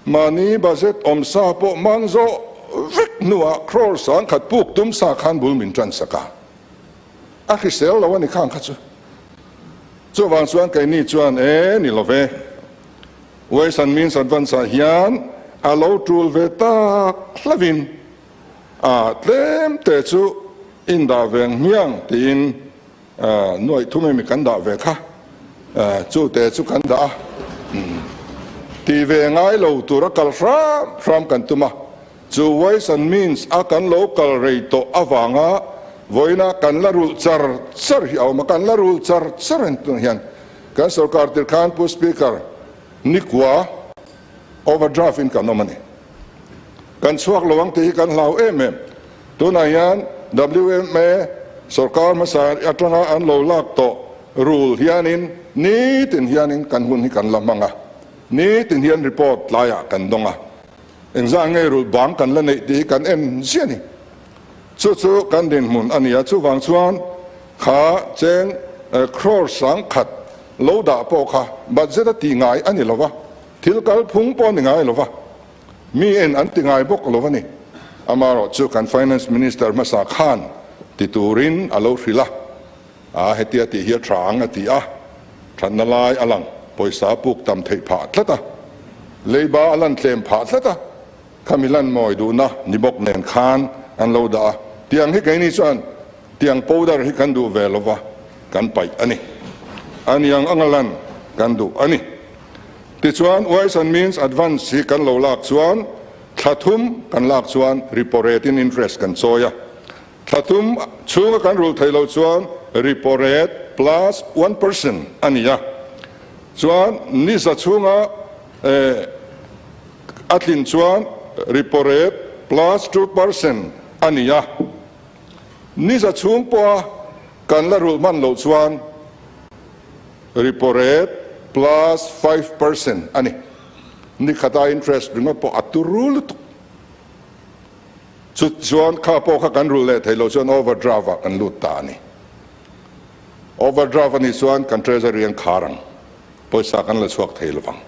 Mahni budget awm sa pawh hmang zawh vek hnuah crore 10,000 puk tum sa khan bul min tan sak a, a hrisel lo a ni khang kha chu. Chuvang chuan keini chuan e ni lo ve, Ways and Means Advance ah hian a lo tul ve tak hlavin a tlem te chu in dah ve ang hmiang tiin Nuaih thum emi kan dah ve kha, chu te chu kan dah a, ti ve ngai lo tura kal hram hram kan tum a, chu Ways and Means a kan lo kal rei tawh avanga vawiina kan la rulh char char hi a awm a, kan la rulh char char en tunah hian kan sorkar tir khan Pu Speaker nikua overdraft in kan awm a ni. Kan chhuak lo ang tih hi kan hlau em em. Tunah hian WMA sorkar hmasa atanga an lo lak tawh rule hianin nitin hianin kan hun hi kan la hmang a, nitin hian report tlaiah kan dawng a, engzah nge rule bang kan la neih tih hi kan en ziah a ni. Chu chu kan dinhmun a ni a, chuvang chuan kha cheng crore 10,000 lo dah pawh kha budget a tih ngai a ni lo va, thil kalphung pawh a ni ngai lo va. Mi en an ti ngai bawk lo a ni. Amaherawh chu kan Finance Minister hmasa khan ti turin a lo hrilh a, a hetia tih hi a tha ang a ti a, thatna lai a lang, pawisa a puk tam theih phah tlat a, leiba a lan tlem phah tlat a, khami lan mawi duhna ni bawk nen khan an lo dah a, tiang hi keini chuan tiang powder hi kan duh ve lova kan paih a ni. A niang anga lan kan duh a ni. Tichuan, Ways and Means Advance hi kan lo lak chuan thla thum kan lak chuan repo rate in interest kan chawi a, thla thum chhunga kan rulh theih loh chuan repo rate plus 1% a ni a. Chuan ni za chhunga a tlin chuan repo rate plus 2% a ni a. Ni za chhung pawha kan la rulh hman loh chuan Repo rate plus 5% a ni. Ni khata interest ringawt pawh a turu lutuk. Chu chuan kha pawh kha kan rulh leh theih loh chuan overdraft ah kan lut ta a ni. Overdraft a nih chuan kan treasury an khar ang, pawisa kan la chhuak thei lovang.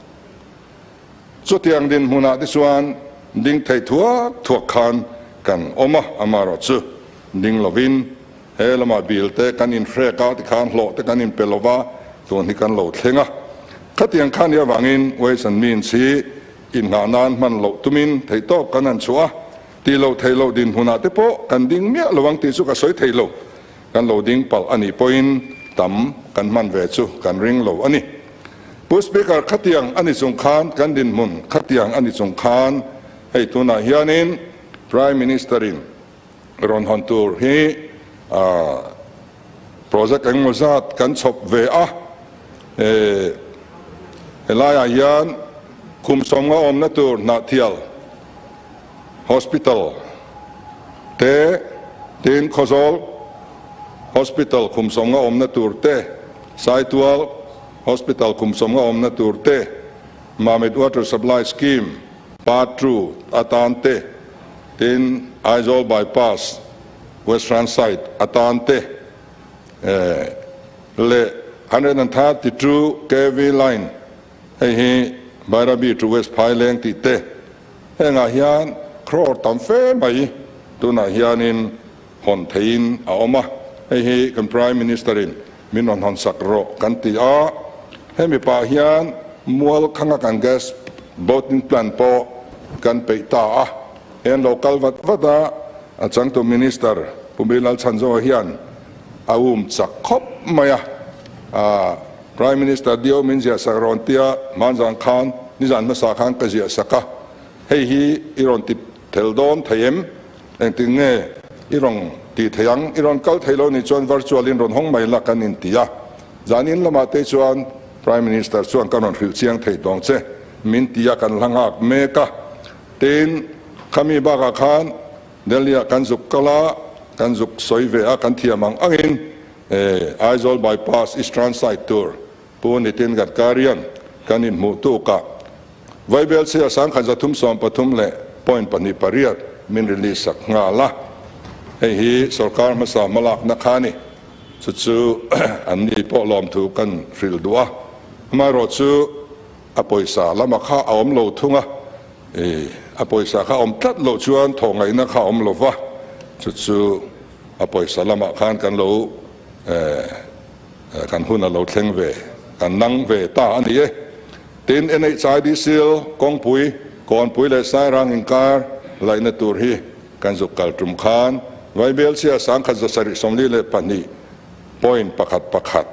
Chutiang dinhmunah te chuan ding thei thuak thuak khan kan awm a, amaherawhchu ding lovin He lamah bill te kan inhrek a, tikhan hlawh te kan inpe lo va, tun hi kan lo thleng a. Khatiang kha nih avangin Ways and Means hi inngah nan hman loh tumin theihtawp kan han chhuah a, tih loh theih loh dinhmunah te pawh kan ding miah lo ang tih chu ka sawi thei lo. Kan lo ding palh a nih pawhin tam kan hman ve chu kan ring lo a ni. Pu Speaker, khatiang a ni chung khan kan dinhmun khatiang a ni chung khan hei tunah hianin Prime Minister-in Rawn hawn tur hi project engemaw zat kan chhawp ve a, helaiah hian kum 50 awmna tur Hnahthial Hospital te, tin Khawzawl Hospital kum 50 awmna tur te, Saitual Hospital kum 50 awmna tur te, Mamit Water Supply Scheme Part 2 atan te, Tin, Aizawl Bypass, Western side atan te leh 132 kv line, hei hi Bairabi to West Phaileng tih te, hengah hian crore tam fe mai tunah hianin hawn theihin a awm a, hei hi kan Prime Minister-in min rawn hawn sak rawh kan ti a, hemi pah hian mual khanga kan gas boating plant pawh kan peih ta a, hei an lo kal vat vat a, a changtu Minister Pu Bilal Chhanzawa hian a um chak khawp mai a, Prime Minister Dio min ziah sak rawn tia hmanzan khan nizan hmasa khan ka ziah sak a, hei hi i rawn ti Tel dawn thei em? Engtin nge i rawn tih thei ang? I rawn kal thei lo nih chuan virtual in rawn hawng mai la kan inti a. Zan in lamah te chuan Prime Minister chuan ka rawn hrilh chiang thei tawng che. min ti a kan hla nghak mek a. Tin, khami bakah khan Delhi-ah kan zuk kal a, kan zuk sawi ve a, kan thiam ang angin Aizawl Bypass Eastern side tur Pu Nitin Gadkari-a'n kan inhmuh tukah Vaibel chhia 1313 leh point pahnih pariat min release sak nghal a. Hei hi sorkar hmasa hmalakna kha a ni. Chu chu an ni pawh lawmthu kan hrilh duh a. Amaherawhchu a pawisa lama kha a awm lo thung a, a pawisa kha a awm tlat loh chuan thawh ngaihna kha a awm lo va, chu chu a pawisa lamah khan kan lo kan hun a lo thleng ve, kan nang ve ta a ni e. Tin, NHIDCL kawngpui, Kawnpui leh Sairang inkar laihna tur hi kan zuk kal tum khan Vaibel chhia 1742 point pakhat pakhat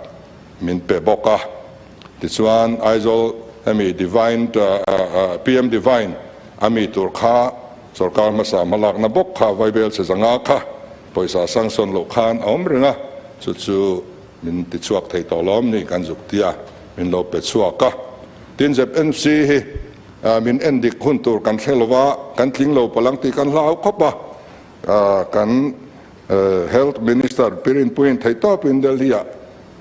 min pe bawk a. Tichuan, Aizawl hemi Divine PM Divine a mi tur kha sorkar hmasa hmalakna bawk kha Vaibel chhe zanga kha pawisa sanction loh khan a awm reng a, chu chu min ti chhuak thei tawh lawm ni kan zuk tia min lo pe chhuak a. Tin, ZNC hi min en dik hun tur kan hre lova, kan tling lo palang tih kan hlau khawp a, kan Health Minister Pirinpuiin theihtawpin Delhi-ah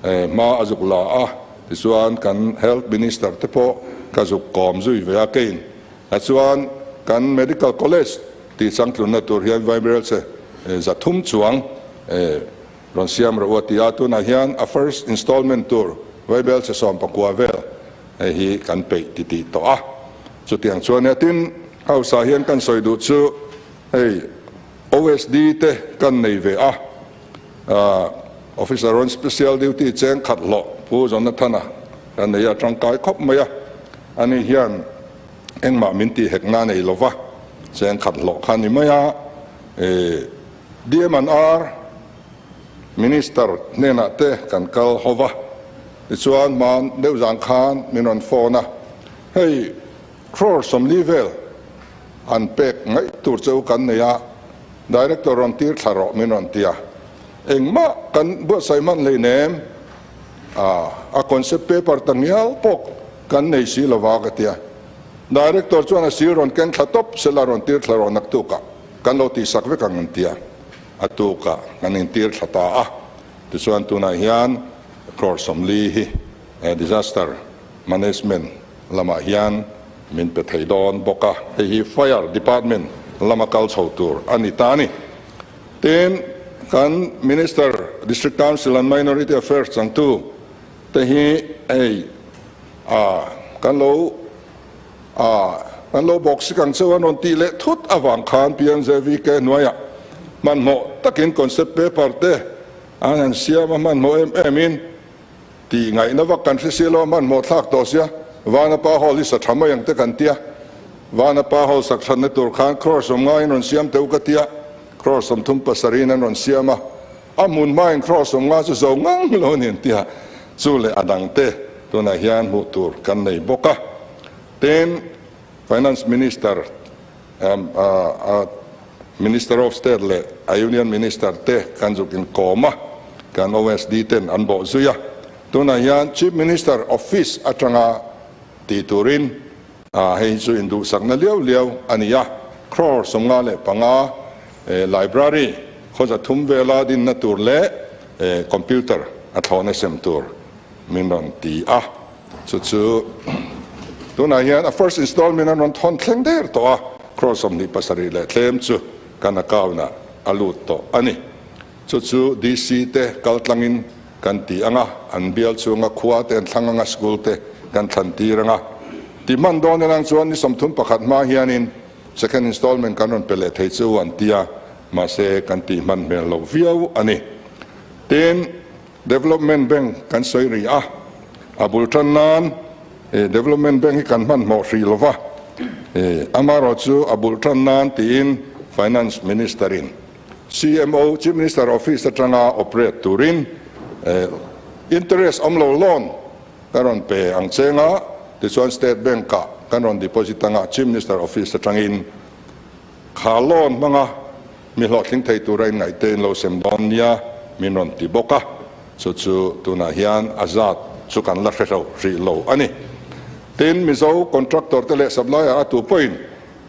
Hma a zuk la a, tichuan kan Health Minister te pawh ka zuk kawm zui ve a kein. A chuan kan Medical College tih changtlunna tur hian Vaimrel che 300 chuang rawn siam rawh u a ti a, tunah hian a first installment tur Vaibel che 19 vel hei hi kan peih ti tih tawh a. Chutiang chuan nia tin House ah hian kan sawi duh chu hei OSD te kan nei ve a. Officer on Special Duty cheng khat hlawh Pu Jonathana kan nei a, tangkai khawp mai a, ani hian engmah min tih hek na nei lova, cheng khat hlawh kha ni mai a, DMNR Minister hnenah te kan kal ho va, tichuan hman deuh zan khan min rawn phone a, hei crore 40 vel an pek ngaih tur che u kan nei a, Director rawn tir thla rawh min rawn ti a, engmah kan buatsaih hman hleinem a, a concept paper ta ngial pawh kan nei si lova ka ti a. Director chuan a sir rawn keng thla tawp sela rawn tir thla rawh naktukah kan lo tihsak vek ang an ti a, a tukah kan intir thla ta a. Tichuan tunah hian crore 40 hi disaster management lamah hian min pe thei dawn bawk a, hei hi Fire Department lama kal chho tur a ni ta a ni. Tin, kan Minister, District Council and Minority Affairs changtu te hi hei a kan lo a kan lo bawk sik ang cheu an rawn tih leh thut avang khan PMJVK hnuaiah hmanhmawh takin concept paper te an han siam a, hmanhmawh em em in Tih ngaihna vak kan hre sia lo a, hmanhmawh thlak tawh sia, Vanapa Hall hi sa tha mai ang te kan tia, Vanapa Hall sak thatna tur khan crore 50 in rawn siam teuh ka tia, crore 37 in an rawn siam a, a hmun hmain crore 50 chu zo ngang lo a ni an tia, chu leh a dang te tunah hian hmuh tur kan nei bawk a. Tin, Finance Minister, Minister of State leh a Union Minister te kan zuk inkawm a, kan OSD ten an bawh zui a. Tunah hian Chief Minister Office atanga tih turin hei hi chu induhsakna liau liau a ni a, crore 55 library khaw 300 vela dinna tur leh computer a thlawhna sem tur min rawn ti a. Chu chu tunah hian a first installment an rawn thawn thleng der tawh a, crore 27 leh tlem chu kan account ah a lut tawh a ni. Chu chu DC te kal tlangin kan ti ang a, an bial chhunga khua te an thlang ang a, school te kan thlan tir ang a. Ti hman dawn elang chuan ni 31 hma hianin second installment kan rawn pe leh thei chu an ti a, mahse kan tih hman hmel loh viau a ni. Tin, Development Bank kan sawi rih a, a bul tan nan Development Bank hi kan hmanhmawh hrih lo va, amaherawh chu a bul tan nan tiin Finance Minister in CMO, Chief Minister Office, atanga operate turin interest awm lo loan kan rawn pe ang cheng a, tichuan State Bank ah kan rawn deposit anga Chief Minister Office atangin Kha loan hmanga mi hlawhtling thei tura inngaihte in lo sem dawn nia min rawn ti bawk a, chu chu tunah hian a zat chu kan la hre hlo hrih lo a ni. Tin, Mizo contractor te leh supplier a tu pawhin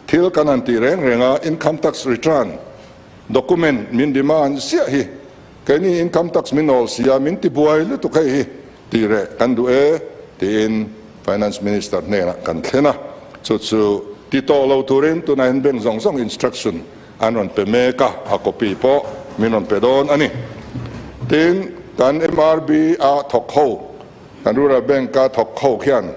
thil kan han tih reng reng a, income tax return document min demand ziah hi keini income tax min awl si a, min ti buai lutuk hei hi tih reh kan duh e tiin Finance Minister hnenah kan thlen a, chu chu ti tawh lo turin tunah hian bank zawng zawng instruction an rawn pe mek a, a copy pawh min rawn pe dawn a ni. Tin, kan MRB a thawk ho, kan Rural Bank a thawk ho khian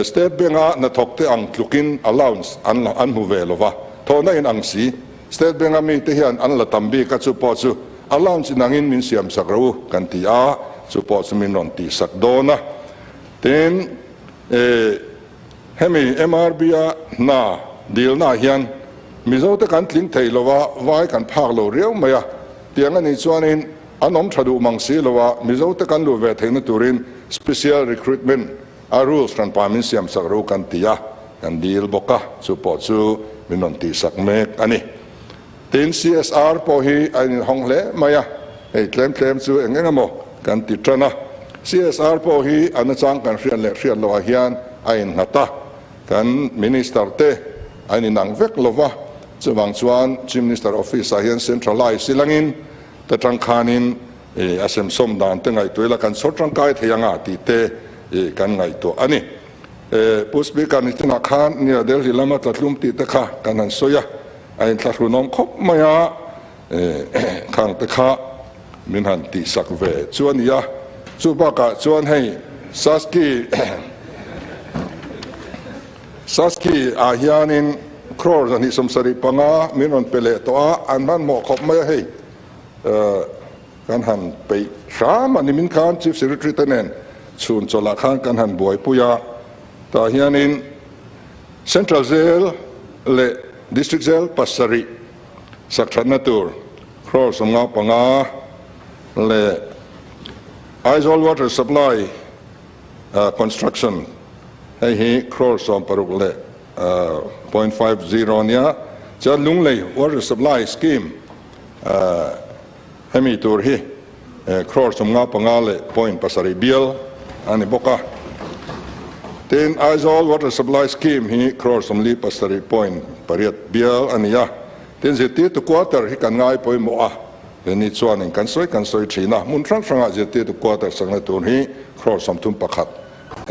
State Bank a hnathawk te ang tlukin allowance an an hmu ve lova, thawhna in ang si. State Bank a mite hian an la tam bik a, chu pawh chu allowance in angin min siam sak rawh u kan ti a, chu pawh chu min rawn tih sak dawn a. Tin, hemi MRB a hna dilna ah hian Mizo te kan tling thei lova, vai kan phak lo riau mai a, tiang a nih chuanin an awm tha duh mang si lo a, Mizo te kan luh ve theihna turin special recruitment a rules hran pa min siam sak ro kan ti a, kan dil bawk a, chu pawh chu min rawn tih sak mek a ni. Tin, CSR pawh hi a inhawng hle mai a, hei tlem tlem chu eng eng emaw kan ti tan a. CSR pawh hi a nachang kan hriat leh hriat loh ah hian a innghat a, kan Minister te an inang vek lo va, chuvang chuan Chief Minister Office ah hian centralize ilangin ta tangkhanin a semsawm dan te ngaihtuah ila kan chhawr tangkai thei anga tih te kan ngaihtuah a ni. Pu Speaker nitinah khan nia Delhi lama tlatlum tih te kha kan han sawi a, a inthlahrunawm khawp mai a, khang te kha min han tihsak ve chu a ni a. Chu bakah chuan hei Saski Saski ah hianin crore 275 min rawn pe leh tawh a, an hmanhmawh khawp mai a hei. Kan han peih hram a ni min khan Chief Secretary te nen chhun chawlh ah khan kan han buaipui a, tah hianin Central Jail leh District Jail pasarih sak thatna tur crore 55 leh Aizawl Water Supply Construction hei hi crore 60 leh .50 a nia, chuan Lunglei Water Supply Scheme Hemi tur hi crore 55 leh point pasarih bial a ni bawk a. Tin, Aizawl Water Supply Scheme hi crore 47 point pariat bial a ni a. Tin, zirtirtu quarter hi kan ngai pawimawh a, heni chuanin kan sawi kan sawi thin a, hmun hrang hrangah zirtirtu quarter sakna tur hi crore 31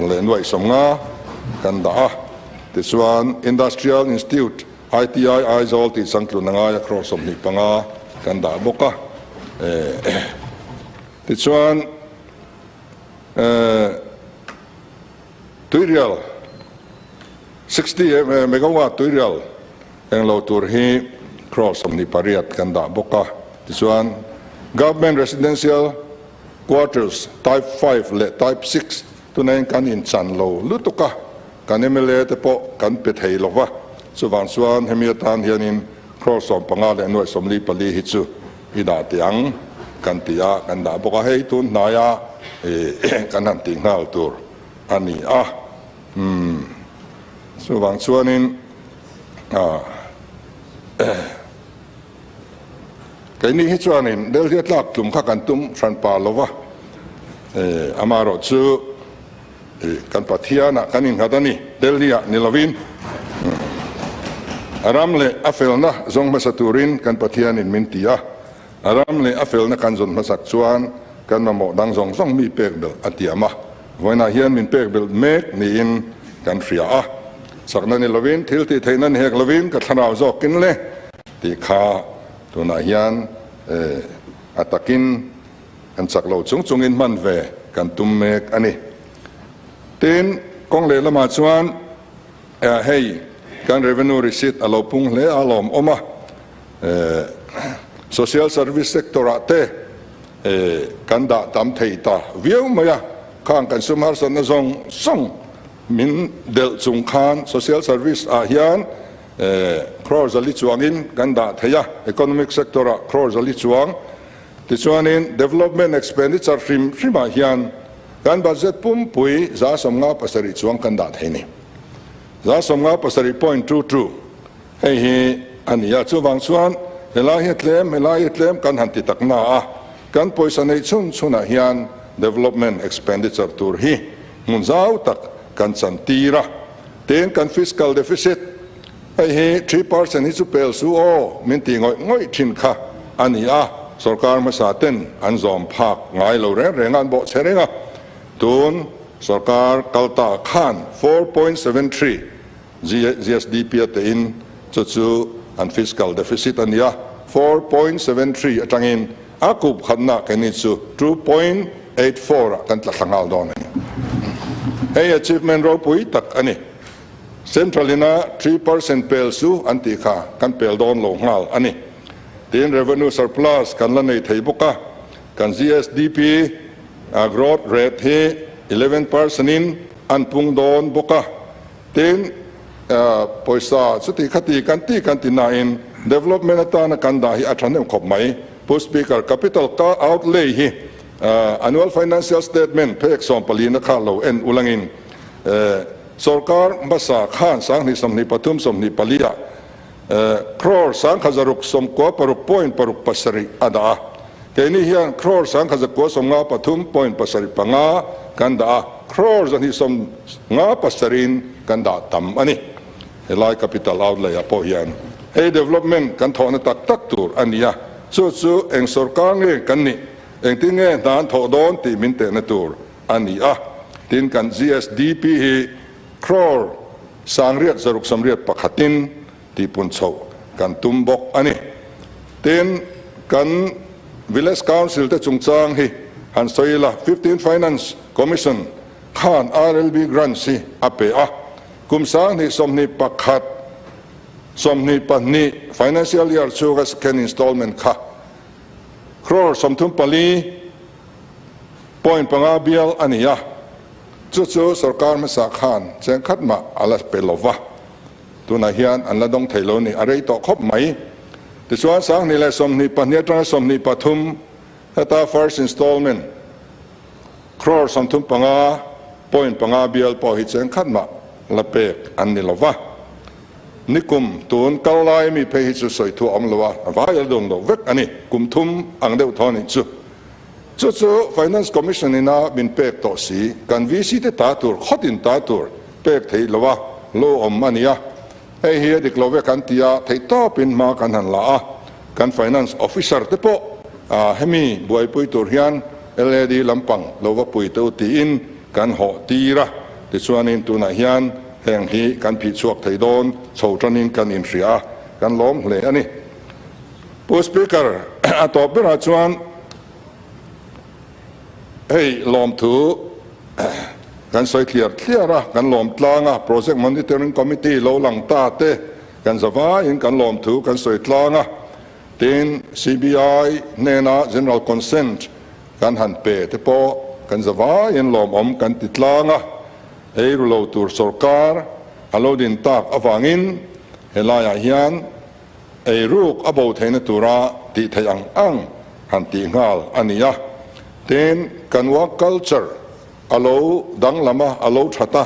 leh nuaih 50 kan dah a. Tichuan, Industrial Institute ITI Aizawl tih changtlun a ngai a crore 25 kan dah bawk a. Tichuan tuirial 60 megawatt tuirial englo tur hi crore 28 kan dah bawk a. Tichuan Government Residential Quarters Type 5 leh Type 6 tunah hian kan inchan lo lutuk a. Kan mla te pawh kan pe thei lo va, chuvang chuan hemi atan hianin crore 15 leh nuaih 44 hi chu i dah teh ang kan ti a, kan dah bawk a, hei tun hnaia kan han tih nghal tur a ni a. Umm chuvang chuanin keini hi chuanin Delhi a tlak tlum kha kan tum hran pa lo va, amaherawhchu Kan Pathianah kan innghat a ni, Delhi-ah ni lovin. A ram leh a felna zawng hmasa turin kan Pathianin min ti a, a ram leh a felna kan zawn hmasak chuan kan mamawh dang zawng zawng mi pek belh a tiam a, vawiinah hian min pek belh mek niin kan hria a. Chakna ni lovin, thil tih theihna ni hek lovin ka thlarau zawkin le tih kha tunah hian a takin Kan chak lo chung chungin hman ve kan tum mek a ni. Tin, kawng lehlamah chuan hei kan revenue receipt a lo pung hle a lawm awm a, social service sector ah te kan dah tam thei ta viau mai a, khang kan sum harsatna zawng zawng min delh chung khan social service ah hian crore zali chuangin kan dah thei a, economic sector ah crore zali chuang. Tichuanin development expenditure hrim hrimah hian kan budget pumpui 57 chuang kan dah thei ni. 57.22 hei hi a ni a, chuvang chuan helai hi tlem, helai hi tlem kan han ti tak na a, kan pawisa neih chhun chhunah hian development expenditure tur hi hmun zau tak kan chan tir a. Tin, kan fiscal deficit, hei hi 3% hi chu pel su aw min ti ngawih ngawih thin kha a ni a, sorkar hmasa ten an zawm phak ngai lo reng reng a, an bawhchhe reng a. Tun sorkar kal ta khan 4.73 GSDP a tein chu chu an fiscal deficit a ni a, 4.73 atangin a kup khatna keini chu 2.84 ah kan tla thla nghal dawn a ni. Hei achievement ropui tak a ni. Central ina 3% pel chu an tih kha kan pel dawn lo nghal a ni. Tin, revenue surplus kan la nei thei bawk a, kan GSDP growth rate hi 11% in an pung dawn bawk a. Tin, pawisa chuti khati kan ti kan ti nain development atana kan dah hi a tha hnem khawp mai. Pu Speaker, capital outlay hi annual financial statement phek 14 na kha lo en ulangin sorkar hmasa khan 2023 24 ah crore 1696.67 a dah a. Keini hian crore 1193.75 kan dah a, crore 257 kan dah tam a ni. Helai capital outlay ah pawh hian hei development kan thawhna tak tak tur a ni a, chu chu eng sorkar nge kan nih, engtin nge hna an thawh dawn tih min tehna tur a ni a. Tin, kan GSDP hi crore 8681 tihpun chhoh kan tum bawk a ni. Tin, kan Village Council te chungchang hi han sawi ila, 15 Finance Commission khan RLB grants hi a pe a, kum 2021 22 financial year chhunga second installment kha crore 34.5 bial a ni a, chu chu sorkar hmasa khan cheng khat mah a la pe lova, tunah hian an la dawng thei lo ni, a rei tawh khawp mai. Tichuan 2022 atanga 23 heta first installment crore 35.5 bial pawh hi cheng khat mah la pek an ni lova. Nikum tun kal lai mi phei hi chu sawi thu a awm lo a, a vai a dawng lo vek a ni, kum thum ang deuh thaw nih chu. Chu chu Finance Commission ina min pek tawh si, kan VC te ta tur, khawtin ta tur pek theih lo a, lo awm a ni a. Hei hi a dik lo ve kan ti a, theih tawpin hma kan han la a, kan Finance Officer te pawh hemi buaipui tur hian LAD lampang lo va pui teu tiin kan hawh tir a, tichuanin tunah hian heng hi kan phih chhuak thei dawn chho tanin kan inhria a, kan lawm hle a ni. Pu Speaker, a tawp berah chuan hei lawmthu kan sawi thliar thliar a, kan lawm tlang a, Project Monitoring Committee lo lang ta te kan zavaiin kan lawmthu kan sawi tlang a, tin CBI hnena General Consent kan han pe te pawh kan zavaiin lawmawm kan ti tlang a, ei ru lo tur sorkar a lo din tak avangin helaiah hian ei ruk a bo theihna tura tih theih ang ang han tih nghal a ni a. Tin, kan work culture a lo danglam a, a lo that a,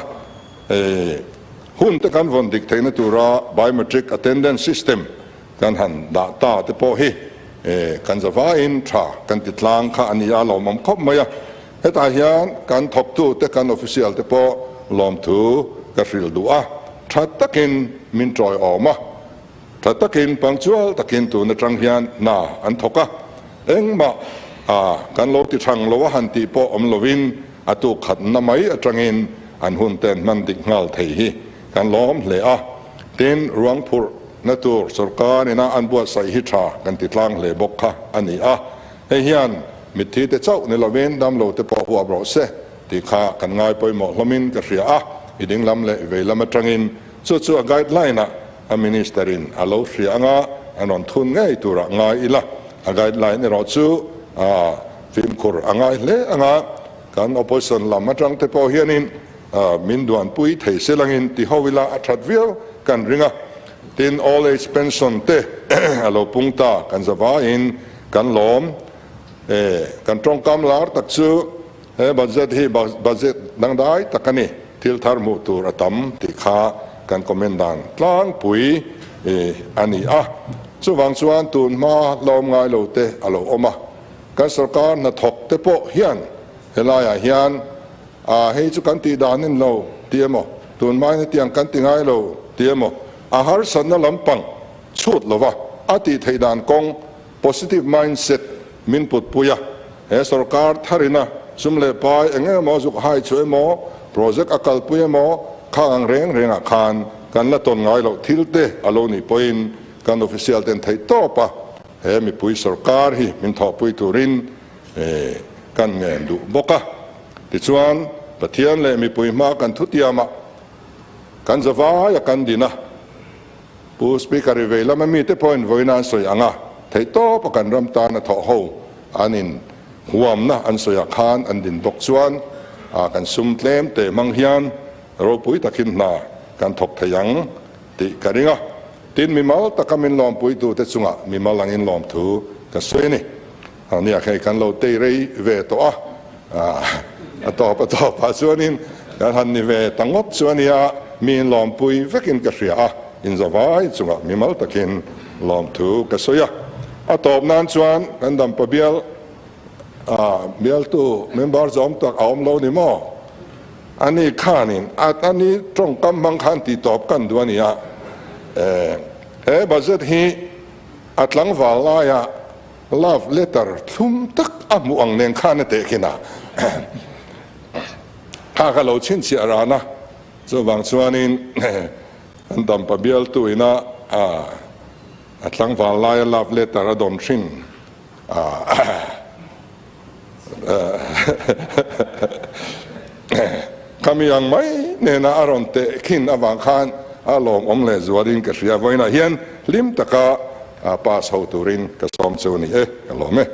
hun te kan vawn dik theihna tura biometric attendance system kan han dah ta te pawh hi kan zavaiin tha kan ti tlang kha a ni a, lawmawm khawp mai a. Hetah hian kan thawktute, kan official te pawh lawmthu ka hrilh duh a, tha takin min tawiawm a, tha takin punctual takin tun atang hian hna an thawk a, engmah kan lo ti thang lo a han tih pawh awm lovin a tuk khatna mai atangin an hun te an hman dik nghal thei hi kan lawm hle a. Tin, ruang phurhna tur sorkar ina an buatsaih hi tha kan ti tlang hle bawk kha a ni a. Hei hian mitthi te chauh ni lovin damlo te pawh huap rawh se tih kha kan ngai pawimawh hlawmin ka hria a, i ding lam leh vei lam atangin chu chu a guideline ah a minister in a lo hria anga an rawn thun ngei turah ngai ila, a guideline erawh chu a fimkhur a ngai hle anga kan opposition lam atang te pawh hianin min duanpui thei se langin ti ho ila a that viau kan ring a, tin old age pension te a lo pung ta kan zavaiin kan lawm e, kan tawngkam lar tak chu he budget hi budget dangdai tak a ni, thil thar hmuh tur a tam tih kha kan comment dan tlangpui a ni a, chuvang chuan tun hma lawm ngai lo te a lo awm a, kan sorkar hnathawk te pawh hian helaiah hian a hei chu kan tih dan in lo. ti emaw, tun hmain hetiang kan ti ngai lo ti emaw, a harsatna lampang chhut lova a tih theih dan kawng, positive mindset, min putpui a. He sorkar tharina sum leh pai eng emaw zuk hai chu emaw, project a kalpui emaw, khang ang reng rengah khan kan la tawn ngai loh thil te a lo nih pawhin kan official ten theih tawp a, he mipui sorkar hi min thawhpui turin kan ngen duh bawk a. Tichuan, Pathian leh mipui hma kan thutiamah kan zavaia kan din a, Pu Speaker i vei lama mite pawhin vawiin an sawi ang a, theihtawpa kan ram tana thawh ho an in huamna an sawiah khan an din bawk chuan kan sum tlem te hmang hian ropui takin hna kan thawk thei ang tih ka ring a. Tin, mimal taka min lawmpuitute chungah mimal angin lawmthu ka sawi a ni. Nia, hei kan lo tei rei ve tawh a, a tawp a tawpah chuanin kan han ni ve ta ngawt chu a nia, mi inlawmpui vekin ka hria a, inzavai chungah mimal takin lawmthu ka sawi a. A tawp nan chuan kan dampa bial bialtu member zawm tak a awm lo ni maw? Ani khanin a ni tawngkam hmang khan tih tawp kan duh a nia. He budget hi a tlangval laiah Love letter thlum tak a hmuh ang nen khan a tehkhin a, kha ka lo chhinchhiah ran a, chuvang chuanin kan dampa bialtu ina a tlangval laia love letter a dawn thin a khami ang mai nena a rawn tehkhin avang khan a lawmawm leh zualin ka hria. Vawiinah hian hlim taka pass ho turin ka sawm chu a ni e, ka lawm e.